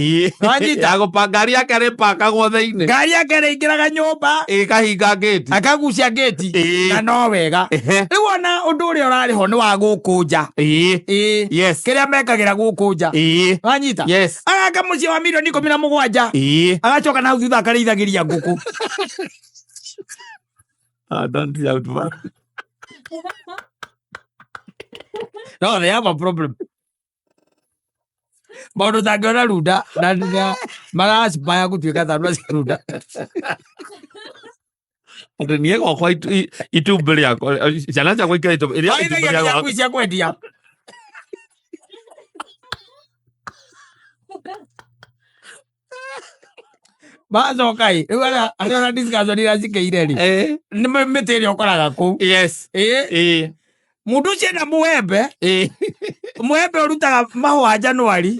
S1: Wanyita?
S2: Ya gũpa ngari yake arĩpakagwo thĩinĩ.
S1: Ngari yake ĩrĩingĩraga nyũmba.
S2: Ĩkahinga ngĩti.
S1: Akagucia ngĩti. Na no wega. Rĩu ona ũndũ ũrĩa ũrarĩ ho nĩ wa gũkũ nja. Kĩrĩa mekagĩra gũkũ nja. Wanyita?
S2: Yes.
S1: Agaka mũciĩ wa mirioni 17. Agacoka na hau thutha akarĩithagĩria ngũkũ.
S2: Don't shout, man.
S1: No, they have a problem. Maũndũ tangĩona runda na na maracibaya gũtuĩka ta andũ acio runda.
S2: Atĩ niĩ gwakwa itumbĩ rĩakwa, ciana ciakwa ikĩrĩa itumbĩ, iria itumbĩ
S1: Marĩithagia
S2: rĩakwa.
S1: ciaku cia kwendia. Macoka ĩ, rĩu arĩa ona discussion iria njikĩire rĩ, nĩ mĩtĩ ĩrĩa ũkoraga kũu. Mũndũ ũcio ena mũembe, mũembe ũrutaga mahũa Januari,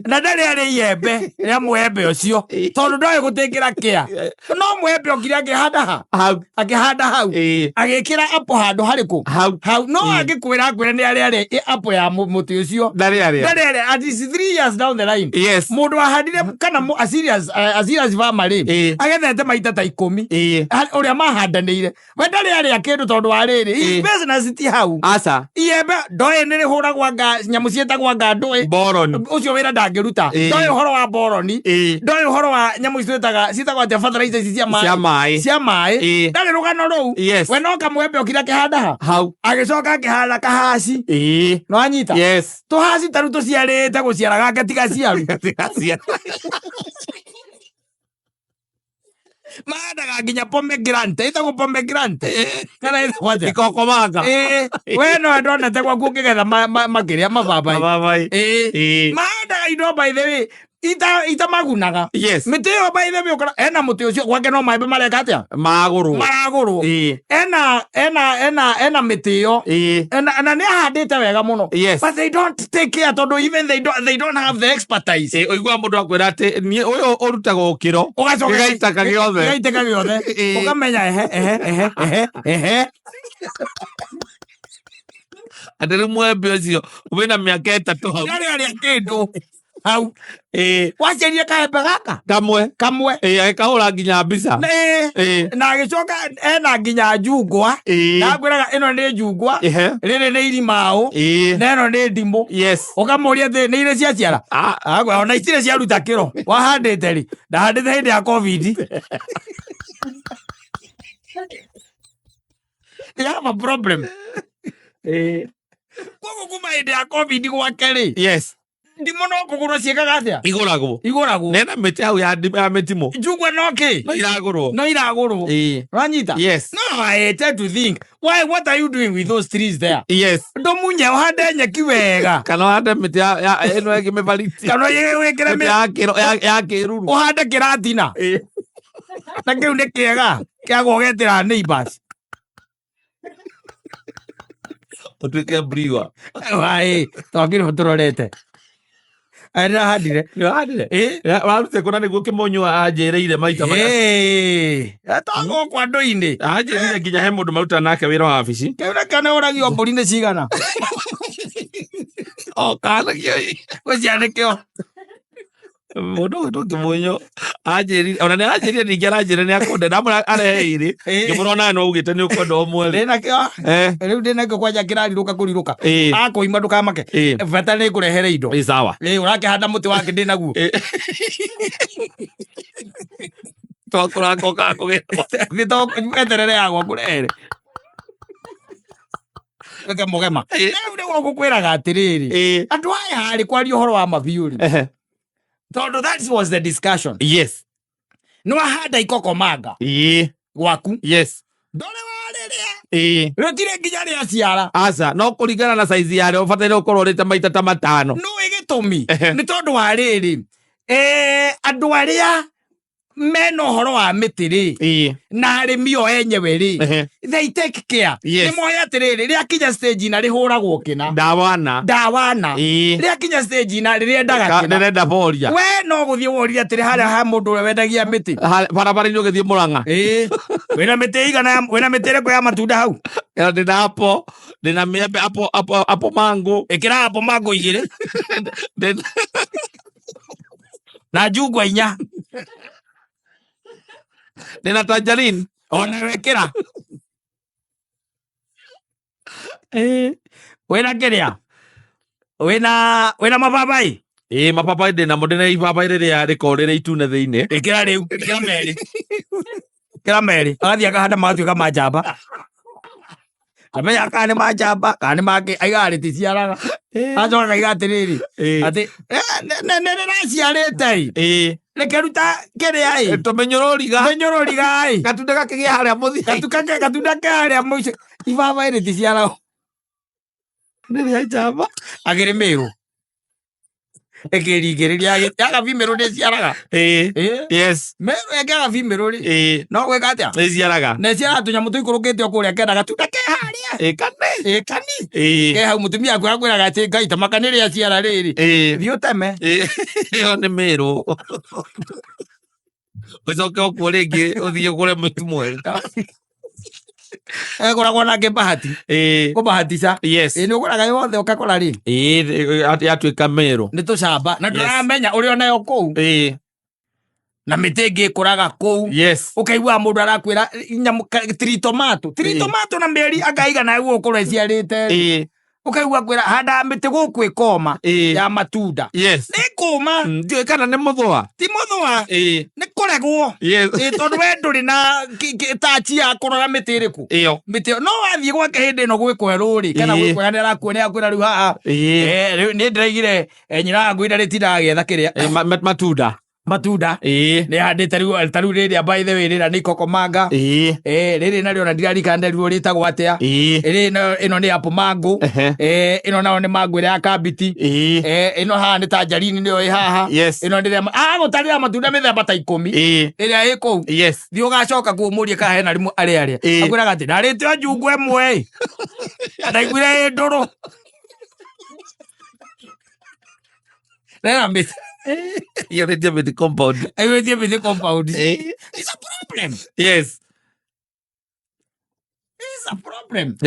S1: na ndarĩ arĩ iembe rĩa mũembe ũcio, tondũ ndoĩ gũtĩkĩra kĩa. No mũembe okire akĩhanda ha?
S2: Hau.
S1: Akĩhanda hau. Agĩkĩra apple handũ harĩkũ?
S2: Hau.
S1: Hau. No angĩkwĩra akwĩre nĩ arĩ arĩ apple ya mũtĩ ũcio.
S2: Ndarĩ arĩa.
S1: Ndarĩ arĩa. At least 3 years down the line.
S2: Yes.
S1: Mũndũ wahandire kana a serious, a serious farmer rĩ, agethete maita ta 10. Ũrĩa mahandanĩire. We ndarĩ arĩa kĩndũ tondũ wa rĩrĩ. His business ti hau.
S2: Aca.
S1: Iembe ndoĩ nĩ rĩhũragwo anga nyamũ ciĩtagwo anga ndũĩ.
S2: Boroni.
S1: Ũcio wĩra ndangĩruta. Ndoĩ ũhoro wa boroni. Ndoĩ ũhoro wa nyamũ ici ciĩtagwo atĩa fertilizer ici cia maĩ.
S2: Cia maĩ.
S1: Cia maĩ. Ndarĩ rũgano rũu.
S2: Yes.
S1: We no kamwembe okire akĩhanda ha?
S2: Hau.
S1: Agĩcoka akĩhanda kahaci. Nĩwanyita?
S2: Yes.
S1: Tũhaci ta rĩu tũciarĩte gũciara gake tiga ciaru.
S2: Tiga ciaru.
S1: Mahandaga nginya pomegranate. Ĩtagwo pomegranate. Kana ĩtagwo atĩa?
S2: Ikokomanga.
S1: We no ndonete gwaku ũkĩgetha makĩria mababai.
S2: Mababai.
S1: Mahandaga indo by the way itamagunaga.
S2: Yes.
S1: Mĩtĩ ĩyo by the way ũkora ena mũtĩ ũcio gwake no maembe mareka atĩa?
S2: Magũrwo.
S1: Maragũrwo. Ena mĩtĩ ĩyo. Na nĩ ahandĩte wega mũno.
S2: Yes.
S1: But they don't take care tondũ even they don't have the expertise.
S2: Ũiguaga mũndũ akwĩra atĩ niĩ ũyũ ũrutaga ũkĩro.
S1: Ũgacoka
S2: Gĩgaitĩka gĩothe.
S1: Gĩgaitĩka gĩothe. Ũkamenya ehe, ehe, ehe, ehe, ehe.
S2: Atĩ rĩu mwembe ũcio wĩna mĩaka 3 hau.
S1: Ndarĩ arĩa kĩndũ hau. Waciarire kaembe gaka?
S2: Kamwe.
S1: Kamwe.
S2: Agĩkahũra nginya mbica.
S1: Na agĩcoka ena nginya njungwa. Na ngwĩraga ĩno nĩ njungwa. Rĩrĩ nĩ irimaũ. Na ĩno nĩ ndimũ.
S2: Yes.
S1: Ũkamũria atĩ nĩ irĩ ciaciara? Agwĩra ona itirĩ ciaruta kĩro. Wahandĩte rĩ? Ndahandĩte hĩndĩ ya COVID. They have a problem. Koguo kuma hĩndĩ ya COVID gwake rĩ.
S2: Yes.
S1: Ndimũ no kũgũrwo ciĩkaga atĩa?
S2: Igũragwo.
S1: Igũragwo.
S2: Nena mĩtĩ hau ya ndimũ, ya mĩtimũ.
S1: Njungwa no kĩ?
S2: No iragũrwo.
S1: No iragũrwo. Wanyita?
S2: Yes.
S1: No, I tend to think, why, what are you doing with those trees there?
S2: Yes.
S1: Ndũmunye ũhande nyeki wega.
S2: Kana ũhande mĩtĩ ya ĩno ĩngĩ mĩbariti.
S1: Kana wĩkĩre
S2: Mĩtĩ ya kĩruru.
S1: Ũhande kĩratina. Na kĩu nĩ kĩega kĩa gũgetĩra neighbors.
S2: Ũtuĩke brewer.
S1: Wai, twagĩrĩirwo tũrorete. Aya ndĩrahandire.
S2: Nĩũrahandire? Warutire kũ na nĩguo kĩmonyo anjĩrĩire maita maya?
S1: Etagwo kwa andũ-inĩ.
S2: Anjĩrĩire nginya he mũndũ marutaga nake wĩra wa wabici.
S1: Kĩu nakĩo nĩ ũragio mbũri nĩ cigana?
S2: O kana kĩo.
S1: Gũcianĩkĩo.
S2: Mũndũ ũgwĩtwo Kĩmunyo anjĩrire, ona nĩ aranjĩrire ningĩ aranjĩrire nĩ akwenda, ndamwĩra arehe igĩrĩ, ngĩmwĩra onawe no augĩte nĩ ũkwenda ũmwe rĩ.
S1: Ndĩnakĩo. Rĩu ndĩnakĩo kwanja kĩrarirũka kũrirũka. Akũima ndũkamake. Bata nĩ ngũrehere indo.
S2: Sawa.
S1: Ũrakĩhanda mũtĩ wake ndĩnaguo.
S2: Twakũra ngoka kũgĩra.
S1: Nĩ to eterere ya gwaku rehere. Reke mũgema. Rĩu nĩguo ngũkwĩraga atĩrĩrĩ. Andũ aya rĩ kwaria ũhoro wa mabiũ rĩ. Tondũ that was the discussion.
S2: Yes.
S1: Nĩ wahanda ikokomanga. Gwaku.
S2: Yes.
S1: Ndũrĩ warĩrĩa. Rĩtirĩ nginya rĩaciara.
S2: Aca, no kũringana na size yarĩo ũbataire gũkorwo ũrĩte maita ta matano.
S1: Nũĩ gĩtũmi? Nĩ tondũ wa rĩrĩ, andũ arĩa mena ũhoro wa mĩtĩ rĩ, na arĩmi o enyewe rĩ, they take care. Nĩ moĩ atĩrĩrĩ, rĩakinya stage na rĩhũragwo kĩna.
S2: Ndawana.
S1: Ndawana. Rĩakinya stage na rĩrĩendaga kĩna.
S2: Rĩrenda boria.
S1: We no gũthiĩ worire atĩrĩ harĩa ha mũndũ ũrĩa wendagia mĩtĩ.
S2: Barabara-inĩ ũgĩthiĩ Mũrang'a.
S1: Wĩna mĩtĩ igana wĩna mĩtĩ ĩrĩkũ ya matunda hau?
S2: Ndĩna apple, ndĩna mĩembe, apple, apple, apple mango.
S1: Ĩkĩra apple mango igĩrĩ. Na njungwa inya.
S2: Ndĩna tangerine.
S1: Ona wekĩra. Wĩna kĩrĩa? Wĩna mababai?
S2: Ĩĩ, mababai ndĩnamo, ndĩna ibabai rĩrĩa rĩkoragwo rĩrĩ itune thĩinĩ.
S1: Ĩkĩra rĩu, ĩkĩra merĩ. Ĩkĩra merĩ. Agathiĩ akahanda magatuĩka ma njamba. Amenya kana nĩ ma njamba, kana nĩ mangĩ, aigaga rĩticiaraga. Acoka akaiga atĩrĩrĩ, atĩ, nĩ rĩraciarĩte ĩ. Reke ruta kĩrĩa ĩ.
S2: Tũmenyũrũriga.
S1: Menyũrũriga ĩ.
S2: Gatunda gakĩgĩa harĩa mũthia.
S1: Gatunda ke harĩa mũico. Ibabaĩ rĩticiaraga.
S2: Nĩ rĩa njamba.
S1: Agĩrĩmĩrwo. Ĩkĩringĩrĩria yaga bimĩrwo nĩ ĩciaraga.
S2: Yes.
S1: Mĩrũ ĩngĩaga bimĩrwo rĩ. No gwĩka atĩa?
S2: Nĩ ĩciaraga.
S1: Na ĩciaraga tũnyamũ tũikũrũkĩte o kũrĩa kenda gatunda ke harĩa.
S2: Kane.
S1: Kani. Ke hau mũtumia aku akwĩraga atĩ Ngai ta maka nĩ rĩaciara rĩrĩ. Thiĩ ũteme.
S2: Ĩyo nĩ mĩrũ. Ũcoke ũkuo rĩngĩ ũthiĩ ũgũre mũtu mwega.
S1: Egũragwo nake bahati. Kũbahatica.
S2: Yes.
S1: Nĩ ũgũraga yothe ũkakora rĩ.
S2: Yatuĩka mĩrũ.
S1: Nĩ tũcamba. Na ndũramenya ũrĩa onayo kũu. Na mĩtĩ ĩngĩ ĩkũraga kũu.
S2: Yes.
S1: Ũkaigua mũndũ arakwĩra nyamũ tritomato. Tritomato na mĩeri akaigana gũkũrwo ĩciarĩte. Ũkaigua kwĩra handa mĩtĩ gũkũ ĩkoma ya matunda.
S2: Yes.
S1: Nĩ kũma.
S2: Ndiũĩ kana nĩ mũthũa.
S1: Ti mũthũa. Nĩ kũregwo.
S2: Yes.
S1: Tondũ we ndũrĩ na tachi ya kũrora mĩtĩ ĩrĩkũ.
S2: Ĩyo.
S1: Mĩtĩ ĩyo. No wathiĩ gwake hĩndĩ ĩno gwĩ kwerũ rĩ, kana gwĩ kwega nĩ arakuonia akwĩra rĩu haha. Rĩu nĩ ndĩraigire, nyina wa ngui ndarĩtindaga agĩetha kĩrĩa.
S2: Matunda.
S1: Matunda. Nĩ handĩte rĩu, ta rĩu rĩrĩa by the way rĩrĩa nĩ ikokomanga. Rĩrĩ narĩo na ndirarikana rĩu rĩtagwo atĩa. Rĩrĩ nayo ĩno nĩ apple mango. Ĩno nayo nĩ mango ĩrĩa ya kambiti. Ĩno haha nĩ tangerine nĩyo ĩ haha.
S2: Yes.
S1: Ĩno nĩ agũtarĩra matunda mĩthemba ta 10. Ĩrĩa ĩ kũu.
S2: Yes.
S1: Thiĩ ũgacoka kũu ũmũrie kana hena rĩmwe arĩa arĩa. Akwĩraga atĩ ndarĩte o njungwa ĩmwe ĩ. Ndaiguire ĩ ndũrũ. Nena mĩtĩ.
S2: Aiyũrĩtie mĩtĩ compound.
S1: Aiyũrĩtie mĩtĩ compound. It's a problem.
S2: Yes.
S1: It's a problem.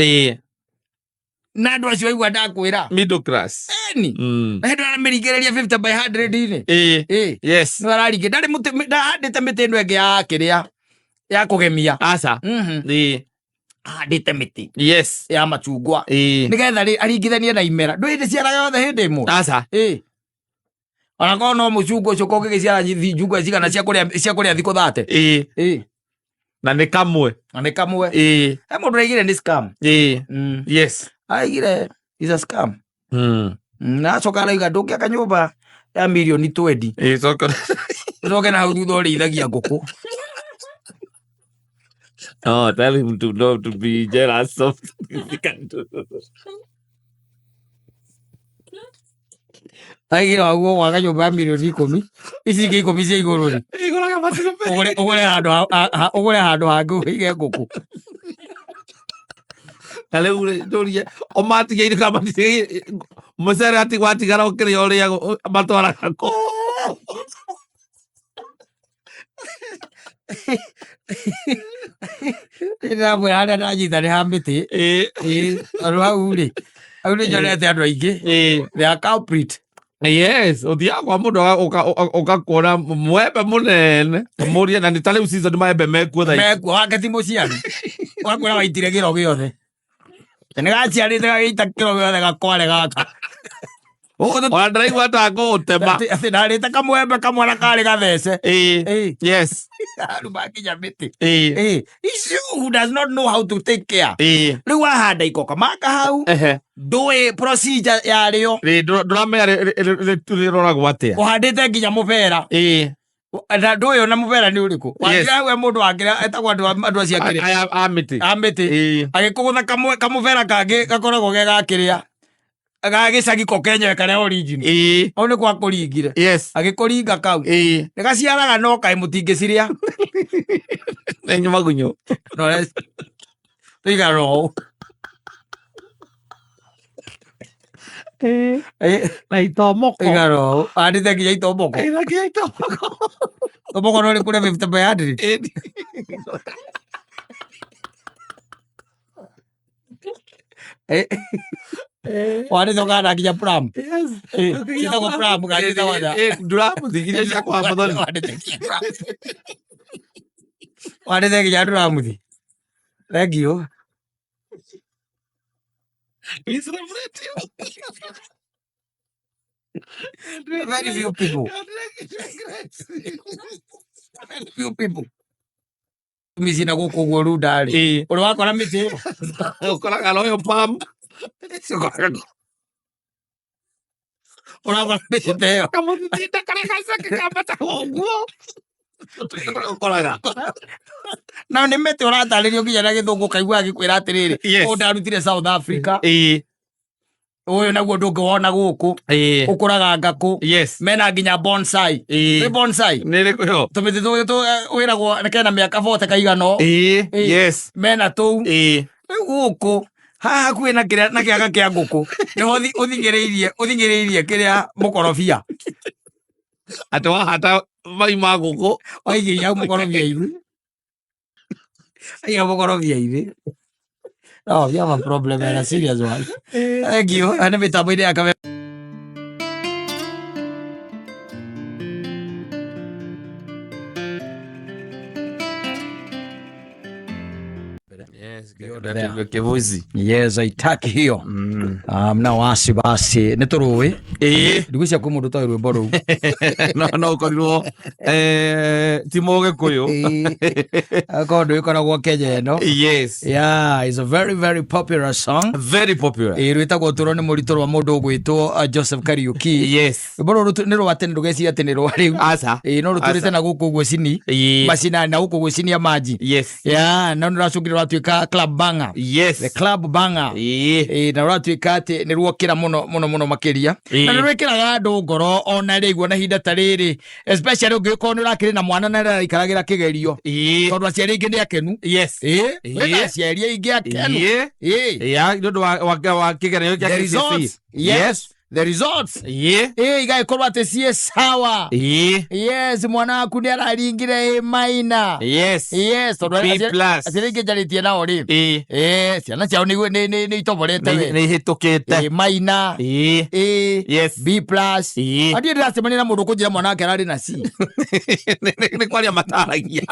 S1: Na andũ acio aigua ndakwĩra.
S2: Middle class.
S1: Eni. Na hĩndĩ ĩrĩa mĩringĩrĩria 50 by 100 inĩ.
S2: Yes.
S1: Nĩ araringĩ. Ndarĩ mũtĩ, ndahandĩte mĩtĩ ĩno ĩngĩ ya kĩrĩa. Ya kũgemia.
S2: Aca.
S1: Ahandĩte mĩtĩ.
S2: Yes.
S1: Ya machungwa. Nĩgetha rĩ aringithanie na imera. Ndũĩ hĩndĩ ciaraga yothe hĩndĩ ĩmwe.
S2: Aca.
S1: Ona korwo no mũcungwa ũcio ũkorwo ũgĩgĩciara njungwa cigana cia kũrĩa thikũ 30.
S2: Na nĩ kamwe.
S1: Na nĩ kamwe. He mũndũ araigire nĩ scam.
S2: Yes.
S1: Araigire is a scam. Na acoka araiga ndũngĩaka nyũmba ya mirioni 20.
S2: Coka.
S1: Ũcoke na hau thutha ũrĩithagia ngũkũ.
S2: Oh, tell him to not to be jealous of he can do.
S1: Aigire waguo gwaka nyũmba ya mirioni 10. Ici ingĩ 10 cia igũrũ rĩ.
S2: Igũraga matumbĩ.
S1: Ũgũre handũ ha, ha, ũgũre handũ hangĩ ũige ngũkũ.
S2: Na rĩu rĩ, ndũrie, o matigĩire kana matigĩire, mũcere ati watigara ũkĩrĩa ũrĩaga, matwaraga kũ?
S1: Ndĩramwĩra harĩa ndanyita nĩ ha mĩtĩ. Tondũ hau rĩ, hau nĩ nyonete andũ aingĩ. They are culprit.
S2: Yes, ũthiaga kwa mũndũ ũgakuona mwembe mũnene. Ũmũrie, na nĩ ta rĩu season maembe mekuo thaa ici.
S1: Mekuo, wake ti mũciari. Ũgakwĩra waitire kĩro gĩothe. Nĩ gaciarĩte gagĩita kĩro gĩothe gakware gaka.
S2: Ona ndĩraigua ta ngũgũtema.
S1: Atĩ ndarĩte kamwembe kamwe na karĩ gathece.
S2: Yes.
S1: Rĩu makinya mĩtĩ. It's you who does not know how to take care. Rĩu wahanda ikoka maka hau. Ndũĩ procedure yarĩo.
S2: Ndũramenya rĩroragwo atĩa.
S1: Ũhandĩte nginya mũbera. Na ndå å yå na må bera nä å rä kå wathira we må ndå wakä etagwo andå acio akä
S2: Aya a mĩtĩ.
S1: a mä tä
S2: Ĩĩ.
S1: agä kå gå tha kamå bera kangä gakoragwo ge gakä rä a ga gä cagi ko kenyewe karä a original
S2: Ĩĩ.
S1: au nä kwa kå ringire
S2: Yes.
S1: agä kå ringa kau
S2: Ĩĩ.
S1: nä gaciaraga no kaä må tingä cirä a
S2: Nĩ magunyũ.
S1: tå igana å
S2: Na itomoko.
S1: igana å andä te nginya itomboko
S2: Ĩĩ, na nginya itomoko.
S1: tomboko no rä kå rä 50 by 100
S2: Ĩĩ.
S1: wandä te ũkahanda nginya plum
S2: Yes.
S1: ciĩtagwo plum kana ciĩtagwo atĩa?
S2: Ĩĩ, nduramuthi iria cia kwa Muthoni.
S1: wandä te nginya nduramuthi thank you
S2: We celebrate you.
S1: Very few people. Very few people mĩciĩ na gũkũ ũguo runda rĩ
S2: Ĩĩ.
S1: ũrĩ wakora mĩtĩ ĩyo
S2: Ũkoraga royal palm.
S1: ũrakora mĩtĩ ta ĩyo
S2: Kamũthitinda karĩa gaceke kambataga ũguo. Ũkoraga.
S1: Na nĩ mĩtĩ ũratarĩrio nginya na gĩthũngũ ũkaigua agĩkwĩra atĩrĩrĩ,
S2: Yes.
S1: ũyũ ndarutire South Africa,
S2: Ĩĩ.
S1: ũyũ naguo ndũngĩwona gũkũ,
S2: Ĩĩ.
S1: ũkũraga ngakũ,
S2: Yes.
S1: mena nginya bonsai.
S2: Ĩĩ.
S1: Nĩ bonsai
S2: Nĩ ĩrĩkũ ĩyo?
S1: tũmĩtĩ tũu wĩragwo kena mĩaka bote kaigana ũũ.
S2: Ĩĩ.
S1: Ĩĩ.
S2: Yes.
S1: Mena tũu.
S2: Ĩĩ.
S1: Rĩu gũkũ haha hakuhĩ na kĩrĩa na kĩaga kĩa ngũkũ nĩho ũthing'ĩrĩirie ũthing'ĩrĩirie kĩrĩa mũkorobia.
S2: Atĩ wahata mai ma ngũkũ.
S1: Waigĩire hau mũkorobia-inĩ, aiga mũkorobia-inĩ. No, we have a problem and a serious one. Thank you. Nĩ mĩtambo-inĩ ya Kameme.
S2: Yes, kĩbũci.
S1: Yes, aitaki hiyo. Mna wasi basi nĩ tũrũĩ.
S2: Ĩĩ.
S1: Ndigwĩciria kwĩ mũndũ ũtoĩ rwĩmbo rũu.
S2: No ũkorirwo ti mũgĩkũyũ.
S1: Akorwo ndũgĩkoragwo Kenya ĩno.
S2: Yes.
S1: Yeah, it's a very very popular song.
S2: Very popular.
S1: Ĩĩ, rwĩtagwo tũro nĩ mũritũ rwa mũndũ ũgwĩtwo Joseph Kariuki.
S2: Yes.
S1: Rwĩmbo rũrũ nĩ rwa tene, ndũgeciria atĩ nĩ rwa rĩu.
S2: Aca.
S1: Ĩĩ, no rũtũrĩte na gũkũ ũguo cini
S2: Ĩĩ.
S1: macinani na gũkũ gwĩcinia maji.
S2: Yes.
S1: Yeah, no nĩ rũracũngire rwatuĩka club banger.
S2: Yes.
S1: The club banger.
S2: Ĩĩ.
S1: Ĩĩ, na rũratuĩka atĩ nĩ ruokĩra mũno mũno mũno makĩria.
S2: Ĩĩ.
S1: Na nĩ rwĩkĩraga andũ ngoro ona rĩu ona ihinda ta rĩrĩ, especially ũngĩgĩkorwo nĩ ũrakĩrĩ na mwana na araikaragĩra kĩgerio,
S2: Ĩĩ.
S1: tondũ aciari aingĩ nĩ akenu.
S2: Yes.
S1: Ĩĩ,
S2: Ĩĩ.
S1: kwĩna aciari aingĩ akenu.
S2: Ĩĩ.
S1: Ĩĩ.
S2: Ya, nĩ ũndũ wa kĩgeranio kĩa
S1: The
S2: KCSE.
S1: results. Yes. The results.
S2: Ĩĩ.
S1: Ĩĩ, igagĩkorwo atĩ ciĩ sawa.
S2: Ĩĩ.
S1: Yes, mwana waku nĩ araringire A minor.
S2: Yes.
S1: Yes, tondũ
S2: B plus.
S1: aciari aingĩ njarĩtie nao rĩ,
S2: Ĩĩ.
S1: ĩĩ, ciana ciao nĩ itoborete we.
S2: Nĩ ihĩtũkĩte.
S1: A minor.
S2: Ĩĩ.
S1: A.
S2: Yes.
S1: B plus.
S2: Ĩĩ.
S1: Andiĩ ndĩracemania na mũndũ ũkũnjĩra mwana wake ararĩ na C.
S2: Nĩ kwaria mataragia.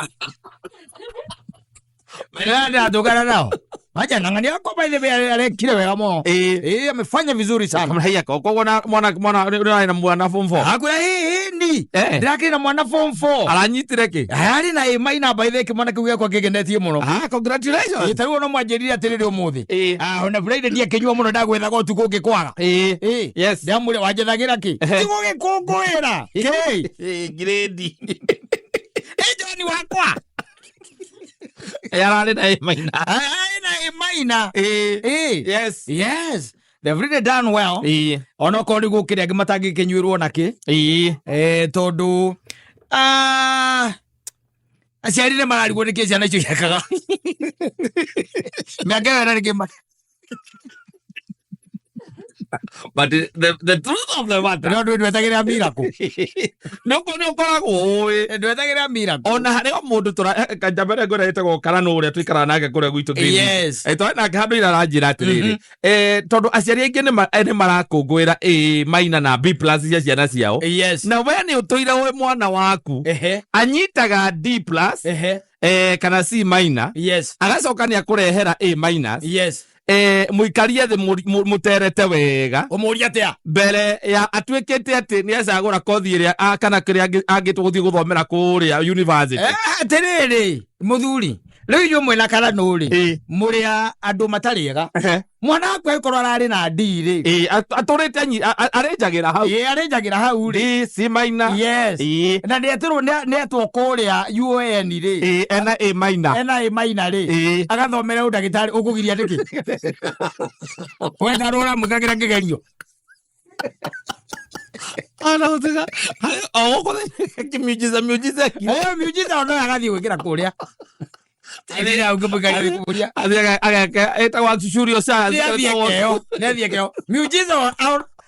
S1: Ndĩratũngana nao. Acha nang'ania akwa by the way arekire wega mũno.
S2: Ĩĩ.
S1: Ĩĩ, amefanya vizuri sana.
S2: Kamũraia koguo na mwana nĩ na mwana form 4.
S1: Akwĩra ĩĩ ni.
S2: Eh.
S1: Ndĩrakĩrĩ na mwana form 4.
S2: Aranyitire kĩ?
S1: Ararĩ na A minor by the way kĩmwana kĩu gĩakwa kĩngenetie mũno.
S2: Ah, congratulations.
S1: Ĩĩ, ta rĩu ona mwanjĩrire atĩrĩrĩ ũmũthĩ.
S2: Ĩĩ.
S1: Ah, ona Friday ndiakĩnyua mũno ndagwethaga ũtukũ ũngĩkwaga.
S2: Ĩĩ.
S1: Ĩĩ.
S2: Yes.
S1: Ndamwĩra wanjethagĩra kĩ? Ti gũgĩkũngũĩra. Kĩ?
S2: Ĩĩ, grade.
S1: Ĩ John wakwa.
S2: Ararĩ na A minor.
S1: Ararĩ na A minor.
S2: Ĩĩ.
S1: Ĩĩ.
S2: Yes.
S1: Yes. They've really done well.
S2: Ĩĩ.
S1: Onokorwo nĩ gũkĩrĩ angĩ matangĩkĩnyuĩrwo nakĩ.
S2: Ĩĩ.
S1: Tondũ aciari nĩ mararigwo nĩkĩ ciana icio ciekaga. Mĩaka ĩyo ĩna nĩkĩ
S2: But the truth of the matter.
S1: No ndwetagĩrĩra miracle.
S2: Nĩ ũkoragwo ũĩ.
S1: Ndwetagĩrĩra miracle.
S2: Ona harĩ o mũndũ tũra njamba ĩrĩa ngwĩra ĩtagwo Karano ũrĩa tũikaraga nake kũrĩa gwitũ Green.
S1: Yes.
S2: Twarĩ nake handũ ira aranjĩra atĩrĩrĩ, tondũ aciari aingĩ nĩ marakũngũĩra A minor na B plus cia ciana ciao.
S1: Yes.
S2: Na we nĩ ũtũire wĩ mwana waku
S1: Ehe.
S2: anyitaga D plus,
S1: Ehe.
S2: kana C minor,
S1: Yes.
S2: agacoka nĩ akũrehera A minus.
S1: Yes.
S2: Mũikarie thĩ mũterete wega
S1: Ũmũrie atĩa?
S2: mbere ya atuĩkĩte atĩ nĩ acagũra kothi ĩrĩa kana kĩrĩa angĩtwo gũthiĩ gũthomera kũrĩa university.
S1: Atĩrĩrĩ, Muthuri, rĩu inyuĩ mwĩna karanũ rĩ,
S2: Ĩĩ.
S1: mũrĩ a andũ matarĩ ega. Mwana waku angĩkorwo ararĩ na D rĩ,
S2: Ĩĩ, atũrĩte arĩnjagĩra hau.
S1: Ĩĩ, arĩnjagĩra hau rĩ.
S2: D, C minor.
S1: Yes.
S2: Ĩĩ.
S1: Na nĩetirwo nĩetwo kũrĩa UoN rĩ.
S2: Ĩĩ, ena A minor.
S1: Ena A minor rĩ.
S2: Ĩĩ.
S1: Agathomera ũndagĩtarĩ ũkũgiria nĩkĩ? Wetha ũramwĩkagĩra kĩgerio.
S2: Ana gũtiga o gũkũ kĩmiujiza miujiza
S1: Eh, miujiza ona agathiĩ gwĩkĩra kũrĩa. Athiĩ ũngĩmwĩkagĩra kũrĩa.
S2: Athiĩ ageka ĩtagwo actuarial science.
S1: Nĩathiĩ keo, nĩathiĩ keo. Miujiza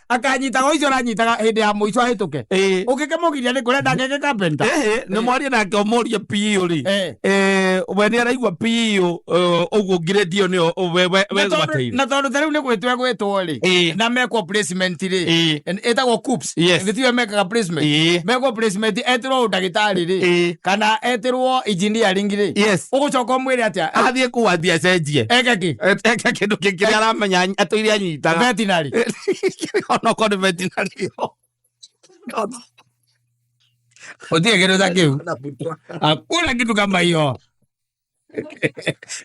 S1: akanyitaga icio aranyitaga hĩndĩ ya mũico ahĩtũke.
S2: Ĩĩ.
S1: Ũngĩkĩmũgiria nĩ kũrĩa ndangĩke carpenter.
S2: Ĩhĩ, nĩ mwarie nake ũmũrie piũ rĩ.
S1: Eh.
S2: Eh, we nĩ araigua piũ ũguo grade ĩyo nĩyo we we
S1: Na tondũ-
S2: wegwatĩire.
S1: na tondũ ta rĩu nĩ gwĩtwo egwĩtwo rĩ
S2: Ĩĩ.
S1: na mekwo placement rĩ
S2: Ĩĩ.
S1: Ĩtagwo CUPS.
S2: Yes.
S1: Githĩ tiwe mekaga placement?
S2: Ĩĩ.
S1: Mekwo placement etĩrwo ũndagĩtarĩ rĩ
S2: Ĩĩ.
S1: kana etĩrwo engineering rĩ,
S2: Yes.
S1: ũgũcoka ũmwĩre atĩa?
S2: Athiĩ kũu athiĩ acenjie.
S1: Eke kĩ?
S2: Eke kĩndũ kĩngĩ kĩrĩa aramenya atũire anyitaga.
S1: Veterinary.
S2: Onokorwo nĩ veterinary.
S1: Gũtirĩ kĩndũ ta kĩu, hakuna kitu kama hiyo.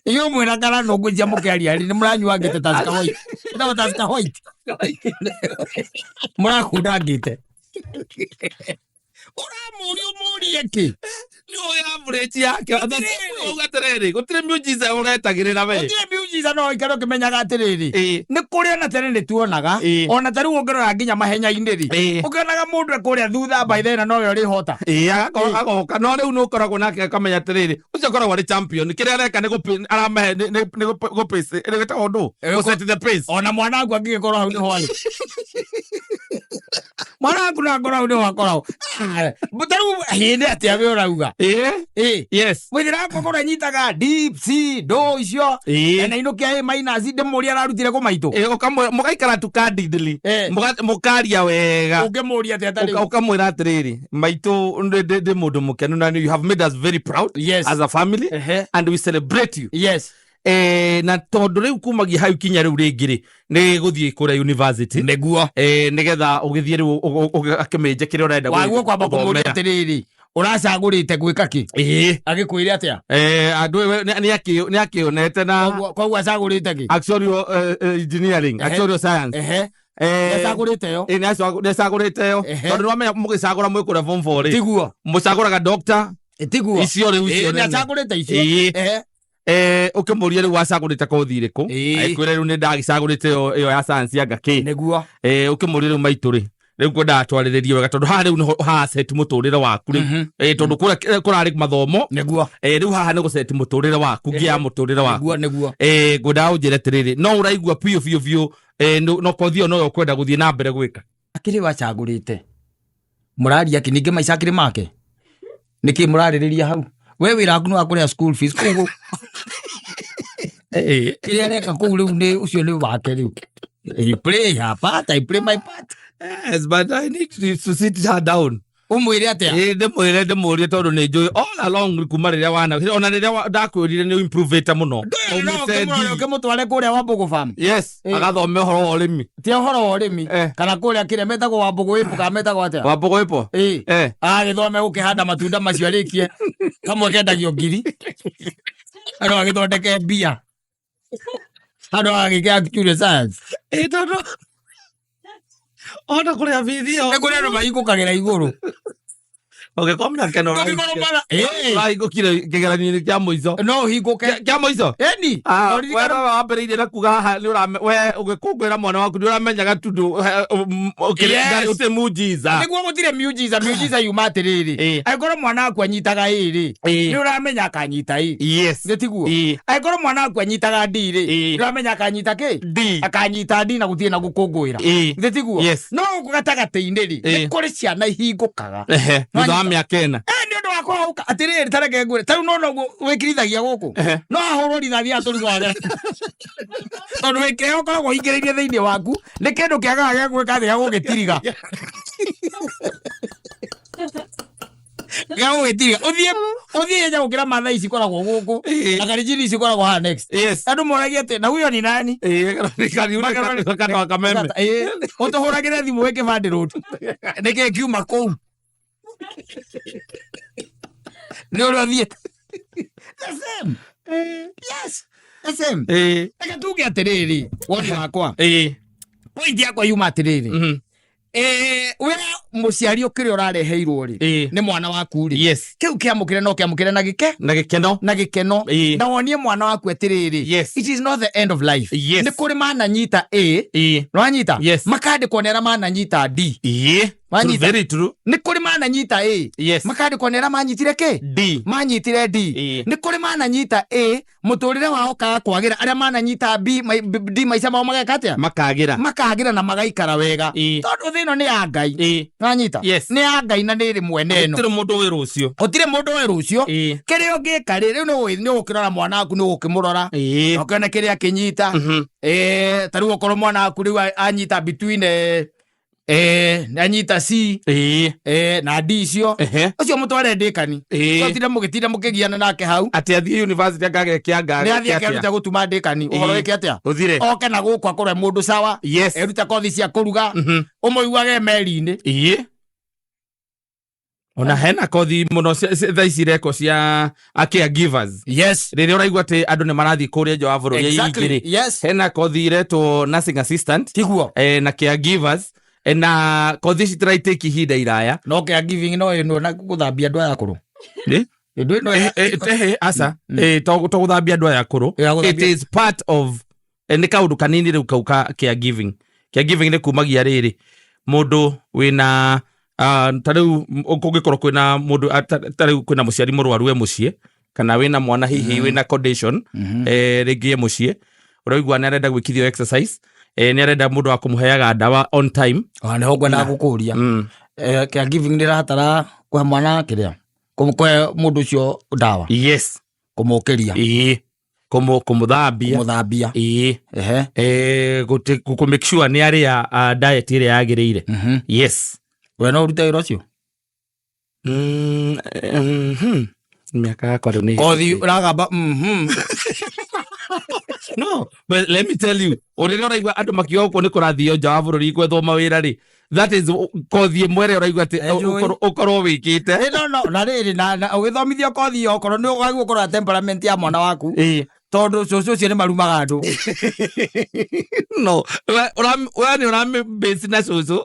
S1: Iyo mwĩna kana nũngũ cia mũkĩaria rĩ, nĩ mũranyua ngĩte Tusker White. Ĩtagwo Tusker White. Mũrakunda ngĩte. Ũramũria ũmũrie kĩ?
S2: Nĩ ũĩ average yake. Uga atĩrĩrĩ, gũtirĩ miujiza ũretagĩrĩra we.
S1: Gũtirĩ miujiza no ũikare ũkĩmenyaga atĩrĩrĩ,
S2: Ĩĩ.
S1: nĩ kũrĩ ona tene nĩ tuonaga,
S2: Ĩĩ.
S1: ona ta rĩu ũngĩrora nginya mahenya-inĩ rĩ,
S2: Ĩĩ.
S1: ũkĩonaga mũndũ ekũrĩa thutha by then na nowe ũrĩhota.
S2: Ĩĩ, agakorwo agoka no rĩu nĩ ũkoragwo nake akamenya atĩrĩrĩ, ũcio akoragwo arĩ champion kĩrĩa areka nĩ gũpĩ aramahe nĩ gũpace nĩ gwĩtagwo ndũ
S1: Ĩĩ,
S2: gũ set the pace.
S1: Ona mwana waku angĩgĩkorwo hau nĩho arĩ, mwana waku no akorwo hau nĩho akoragwo. Ah, ta rĩu hĩndĩ atĩa we ũrauga?
S2: Ĩĩ.
S1: Ĩĩ.
S2: Yes.
S1: Mwĩthĩra wakwa korwo anyitaga D, C, ndũ icio,
S2: Ĩĩ.
S1: na inũkia A minus, ndĩmũrie ararutire kũ maitũ.
S2: Ĩĩ, ũkamwĩra mũgaikara tu candidly.
S1: Eh.
S2: Mũkaria wega.
S1: Ũngĩmũria atĩa ta rĩu?
S2: Ũkamwĩra atĩrĩrĩ, maitũ, ndĩ mũndũ mũkenu na you have made us very proud
S1: Yes.
S2: as a family and we celebrate you. Eh, na tondũ rĩu kumagia hau kinya rĩu rĩngĩ rĩ nĩ gũthiĩ kũrĩa university.
S1: Nĩguo.
S2: Eh, nĩgetha ũgĩthiĩ rĩu akĩmĩnje kĩrĩa ũrenda
S1: Waguo kwamba kũmũria
S2: gũthomera.
S1: atĩrĩrĩ, ũracagũrĩte gwĩka kĩ?
S2: Ĩĩ.
S1: Agĩkwĩre atĩa?
S2: Eh, andũ nĩ akĩonete na
S1: Koguo acagũrĩte kĩ?
S2: actuarial engineering, actuarial science.
S1: Ehe. Nĩacagũrĩte yo.
S2: Ĩĩ, nĩacagũrĩte yo. Tondũ nĩwamenya mũgĩcagũra mwĩ kũrĩa form 4 rĩ,
S1: Tiguo.
S2: mũcagũraga doctor.
S1: Tiguo.
S2: Icio rĩu icio
S1: Ĩĩ,
S2: nene.
S1: nĩacagũrĩte icio.
S2: Ĩĩ.
S1: Ehe.
S2: Eh, ũkĩmũria rĩu wacagũrĩte kothi ĩrĩkũ,
S1: Ĩĩ.
S2: agĩkwĩra rĩu nĩ ndagĩcagũrĩte ĩyo ya science anga kĩ.
S1: Nĩguo.
S2: Eh, ũkĩmũria rĩu maitũ rĩ, rĩu kwendaga twarĩrĩrie wega tondũ haha rĩu nĩho haset mũtũrĩre waku rĩu. Eh, tondũ kũrĩa kũrarĩ mathomo.
S1: Nĩguo.
S2: Eh, rĩu haha nĩ gũceti mũtũrĩre waku ngia ya mũtũrĩre waku.
S1: Nĩguo.
S2: Eh, ngwendaga ũnjĩre atĩrĩrĩ, no ũraigua biũ biũ biũ, eh, no kothi ĩyo noyo ũkwenda gũthiĩ na mbere gwĩka?
S1: Akĩrĩ wacagũrĩte mũraria kĩ? Ningĩ maica akĩrĩ make nĩkĩ mũrarĩrĩria hau? We wĩra waku nĩ wa kũrĩha school fees kũu. Kĩrĩa areka kũu rĩu nĩ ũcio nĩ wake rĩu. He play her part, I play my part.
S2: Yes, but I need to sit her down.
S1: Ũmwĩre atĩa?
S2: Ĩĩ, ndĩmwĩre ndĩmũrie tondũ nĩ njũĩ all along kuma rĩrĩa wana ona rĩrĩa ndakwĩrire nĩ improvĩte mũno.
S1: No
S2: Aumĩte D.
S1: ũkĩmũtware kũrĩa Wambugu farm.
S2: Yes,
S1: Ĩĩ.
S2: agathome ũhoro wa ũrĩmi.
S1: Ti ũhoro wa ũrĩmi.
S2: Eh.
S1: Kana kũrĩa kĩrĩa metagwo Wambugu ĩpo kana metagwo atĩa?
S2: Wambugu ĩpo?
S1: Ĩĩ.
S2: Eh.
S1: Agĩthome gũkĩhanda matunda macio arĩkie kamwe kendagio ngiri andũ agĩthondeke mbia andũ agĩke actuarial science.
S2: Ĩĩ, tondũ ona kũrĩa bithi ĩyo
S1: Nĩ kũrĩ andũ mahingũkagĩra igũrũ.
S2: Ũngĩkorwo mĩaka ĩno
S1: Ũngĩkorwo mara- Ĩĩ.
S2: ũrahingũkire kĩgeranio-inĩ kĩa mũico.
S1: No ũhingũke.
S2: Kĩa mũico?
S1: Ĩni.
S2: Ah,
S1: No
S2: we no wambĩrĩirie na kuga haha nĩ ũrame we ũgĩkũngũĩra mwana waku nĩ ũramenyaga tundu
S1: Yes.
S2: ũtĩ mujiza.
S1: Nĩguo gũtirĩ miujiza. Miujiza yuma atĩrĩrĩ,
S2: Ĩĩ.
S1: angĩkorwo mwana waku anyitaga ĩ rĩ,
S2: Ĩĩ.
S1: nĩ ũramenya akanyita ĩ.
S2: Yes.
S1: Nĩ tiguo?
S2: Ĩĩ.
S1: Angĩkorwo mwana waku anyitaga D rĩ,
S2: Ĩĩ.
S1: nĩ ũramenya akanyita kĩ?
S2: D.
S1: Akanyita D na gũtirĩ na gũkũngũĩra.
S2: Ĩĩ.
S1: Nĩ tiguo?
S2: Yes.
S1: No gũkũ gatagatĩ-inĩ rĩ,
S2: Ĩĩ.
S1: nĩ kũrĩ ciana ihingũkaga.
S2: Ehe, thutha wa mĩaka ĩna.
S1: Eh, nĩ ũndũ wa kũhauka atĩrĩrĩ, tareke ngwĩre, ta rĩu no noguo wĩkirithagia gũkũ, no ahũrwo rithathi atũrigwathe tondũ wĩkĩrĩa ũkoragwo ũingĩrĩirie thĩinĩ waku nĩ kĩndũ kĩagaga gĩa gwĩka atĩ, gĩa gũgĩtiriga, gĩa gũgĩtiriga ũthiĩ ũthiĩ nja gũkĩra mathaa ici ikoragwo gũkũ
S2: Ĩĩ.
S1: na karinjini ici ikoragwo haha next.
S2: Yes.
S1: Andũ moragia atĩ na huyo ni nani?
S2: Ĩĩ, kanua kameme.
S1: Ĩĩ, ũtũhũragĩre thimũ wĩ kĩbandĩ road nĩkĩ kiuma kũu nĩ ũrĩa ũthiĩte. The same. Yes, the same. Reke tuge atĩrĩrĩ, woni wakwa, point yakwa yuma atĩrĩrĩ, we mũciari ũkĩrĩa ũrareheirwo rĩ, nĩ mwana waku rĩ, kĩu kĩamũkĩre no kĩamũkĩre na gĩke
S2: Na gĩkeno.
S1: Na gĩkeno. Na wonie mwana waku atĩrĩrĩ, it is not the end of life. Nĩ kũrĩ mananyita A, nĩwanyita? Makandĩkwo nĩ arĩa mananyita D. Wanyita?
S2: Very true.
S1: Nĩ kũrĩ mananyita A, makandĩkwo nĩ arĩa manyitire kĩ?
S2: D.
S1: Manyitire D. Nĩ kũrĩ mananyita A, mũtũrĩre wao kaga kwagĩra, arĩa mananyita B, D, maica mao mageka atĩa?
S2: Makagĩra.
S1: Makagĩra na magaikara wega. Tondũ thĩ ĩno nĩ ya Ngai. Wanyita?
S2: Yes.
S1: Nĩ ya Ngai na nĩ ĩrĩ mwene ĩno.
S2: Gũtirĩ mũndũ wĩ rũciũ.
S1: Gũtirĩ mũndũ wĩ rũciũ. Kĩrĩa ũngĩka rĩ, rĩu nĩ ũgũkĩrora mwana waku, nĩ ũgũkĩmũrora na ũkĩone kĩrĩa akĩnyita. Ta rĩu okorwo mwana waku rĩu anyita between anyita C na D icio, ũcio mũtware ndĩkani. Ũtinde mũgĩtinda mũkĩgiana nake hau.
S2: Atĩ athiĩ university angage kĩanga.
S1: Nĩ athiĩ akeruta gũtuma ndĩkani, ũhoro wĩke atĩa?
S2: Ũthire.
S1: Oke na gũkũ akorwo e mũndũ sawa. Erute kothi cia kũruga, ũmũiguage meri-inĩ.
S2: Ona hena kothi mũno thaa ici ireko cia a caregivers. Rĩrĩa ũraigua atĩ andũ nĩ marathiĩ kũrĩa nja wa bũrũri aingĩ rĩ, hena kothi iretwo nursing assistant
S1: Tiguo.
S2: Na caregivers, na kothi ici tiraitĩki ihinda iraya.
S1: No caregiving no ĩno na gũthambia andũ aya akũrũ? Ĩndũ ĩno
S2: Aca. To gũthambia andũ aya akũrũ.
S1: Ya gũthambia-
S2: It is part of, nĩ kaũndũ kanini rĩu kau ka caregiving. Caregiving nĩ kumagia rĩrĩ mũndũ wĩna ta rĩu kũngĩkorwo kwĩna mũndũ, ta rĩu kwĩna mũciari mũrwaru e mũciĩ, kana wĩna mwana hihi wĩna condition, rĩngĩ e mũciĩ, ũraigua nĩ arenda gwĩkithio exercise, nĩ arenda mũndũ wa kũmũheaga ndawa on time.
S1: Ona nĩho ngwendaga gũkũria. Caregiving nĩ ĩrabatara kũhe mwana kĩrĩa, kũhe mũndũ ũcio ndawa?
S2: Yes.
S1: Kũmũkĩria?
S2: Ĩĩ, kũmũthambia.
S1: Kũmũthambia.
S2: Ĩĩ. Kũ make sure nĩ arĩa diet ĩrĩa yagĩrĩire. Yes.
S1: We no ũrute wĩra ũcio?
S2: Mĩaka yakwa rĩu nĩ
S1: Kothi ũragamba mhm.
S2: No, but let me tell you, ũrĩa ũraigua andũ makiuga gũkũ nĩ kũrathio nja wa bũrũri gwethwo mawĩra rĩ, that is kothi ĩmwe ĩrĩa ũraigua atĩ
S1: Enjoy.
S2: ũkorwo wĩkĩte.
S1: No, no, na rĩrĩ, na ũgĩthomithio kothi ĩyo, okorwo nĩ ũgagwo kũrora temperament ya mwana waku, tondũ cũcũ ũcio nĩ marumaga andũ.
S2: No, we nĩ ũramĩ na cũcũ.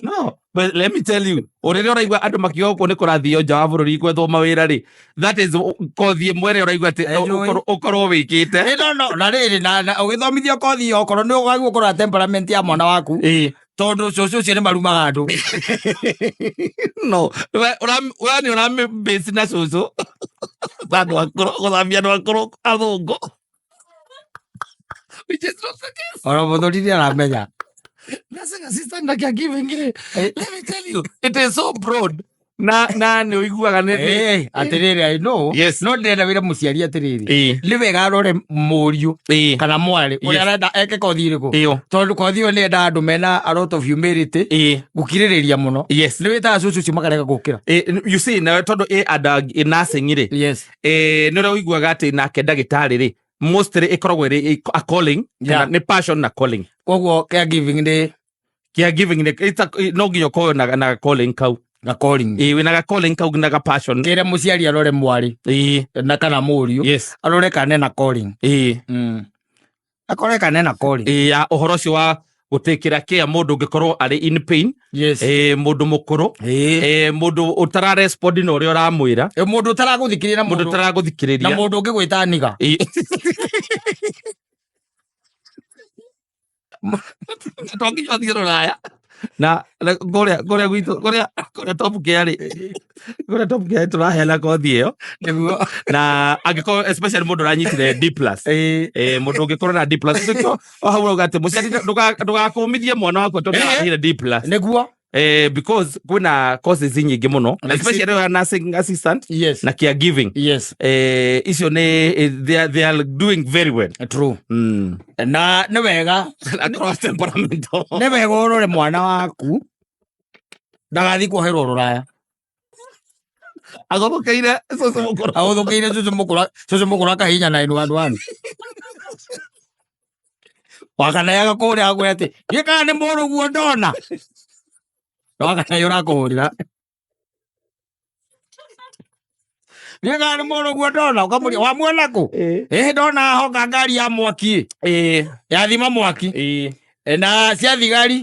S2: No, but let me tell you, ũrĩa ũraigua andũ makiuga gũkũ nĩ kũrathio nja wa bũrũri gwethwo mawĩra rĩ, that is kothi ĩmwe ĩrĩa ũraigua atĩ
S1: Enjoy.
S2: ũkorwo wĩkĩte.
S1: No, no, na rĩrĩ, na ũgĩthomithio kothi ĩyo, okorwo nĩ ũgagwo kũrora temperament ya mwana waku, tondũ cũcũ ũcio nĩ marumaga andũ.
S2: No, we nĩ ũramĩ na cũcũ. Andũ akũrũ, gũthambia andũ akũrũ athũngũ. Which is not the case.
S1: Ona mũthuri nĩ aramenya.
S2: Nursing assistant na caregiving rĩ, let me tell you, it is so broad. Na nĩ ũiguaga nĩ
S1: Atĩrĩrĩ, I know. No ndĩrenda wĩra mũciari atĩrĩrĩ, nĩ wega arore mũriũ kana mwarĩ ũrĩa arenda eke kothi ĩrĩkũ, tondũ kothi ĩyo nĩ yendaga andũ mena a lot of humility, gũkirĩrĩria mũno. Nĩ wĩtaga cũcũ ũcio makarega gũkĩra.
S2: You see, na tondũ ĩ andũ angĩ nursing rĩ, nĩ ũrĩa ũiguaga atĩ nake ndagĩtarĩ rĩ, mostly ĩkoragwo ĩrĩ a calling, kana nĩ passion na calling.
S1: Koguo caregiving nĩ
S2: Caregiving nĩ no nginya ũkorwo na calling kau.
S1: Na calling.
S2: Wĩna ga calling kau na ga passion.
S1: Kĩre mũciari arore mwarĩ na kana mũriũ, arore kana ena calling. Akore kana ena calling.
S2: Ya ũhoro ũcio wa gũtĩkĩra care mũndũ ũngĩkorwo arĩ in pain, mũndũ mũkũrũ, mũndũ ũtara respond na ũrĩa ũramwĩra.
S1: Mũndũ ũtaragũthikĩrĩria na
S2: mũndũ
S1: mũndũ na
S2: ũtaragũthikĩrĩria.
S1: Mũndũ ũngĩgwĩta niga.
S2: To nginya ũthiĩ rũraya na kũrĩa gwitũ, kũrĩa Top Gear rĩ, kũrĩa Top Gear tũraheana kothi ĩyo. Na angĩkorwo especially mũndũ ũranyitire D plus, mũndũ ũngĩkorwo na D plus, nĩkĩo o hau ũrauga atĩ mũciari ndũgakũmithie mwana waku tondũ arahire D plus. Because kwĩna courses nyingĩ mũno, especially ya nursing assistant na caregiving. Icio nĩ they are doing very well.
S1: True. Na nĩ wega
S2: Across temperamental.
S1: Nĩ wega ũrore mwana waku ndagathiĩ kuoherwo rũraya.
S2: Agũthũkĩire cũcũ mũkũrũ.
S1: Agũthũkĩire cũcũ mũkũrũ, cũcũ mũkũrũ akahihinya 911 wakanayaga kũrĩa akwĩra atĩ ndiĩ kana nĩ mũrũguo ndona wakanayo ũrakũhũrĩra. Ndiũĩ kana nĩ mũrũguo ndona ũkamũria wamuona kũ? Ĩĩ ndona honga ngari ya mwaki yathima mwaki na cia thigari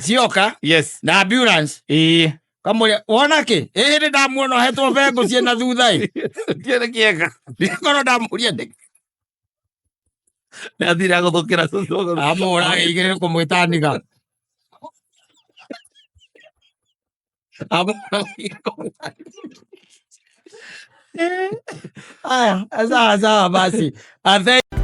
S1: cioka na ambulance kamũria wona kĩ? Ĩĩ hĩndĩ ndamuona ohetwo bengũ ciĩna thutha ĩ.
S2: Kĩarĩ kĩega.
S1: Ndikorwo ndamũria nĩkĩ.
S2: Nĩ athire agũthũkĩra cũcũ.
S1: Amũhũra agĩigĩrĩra kũmwĩta niga. Aya, sawa sawa basi. Ah, thank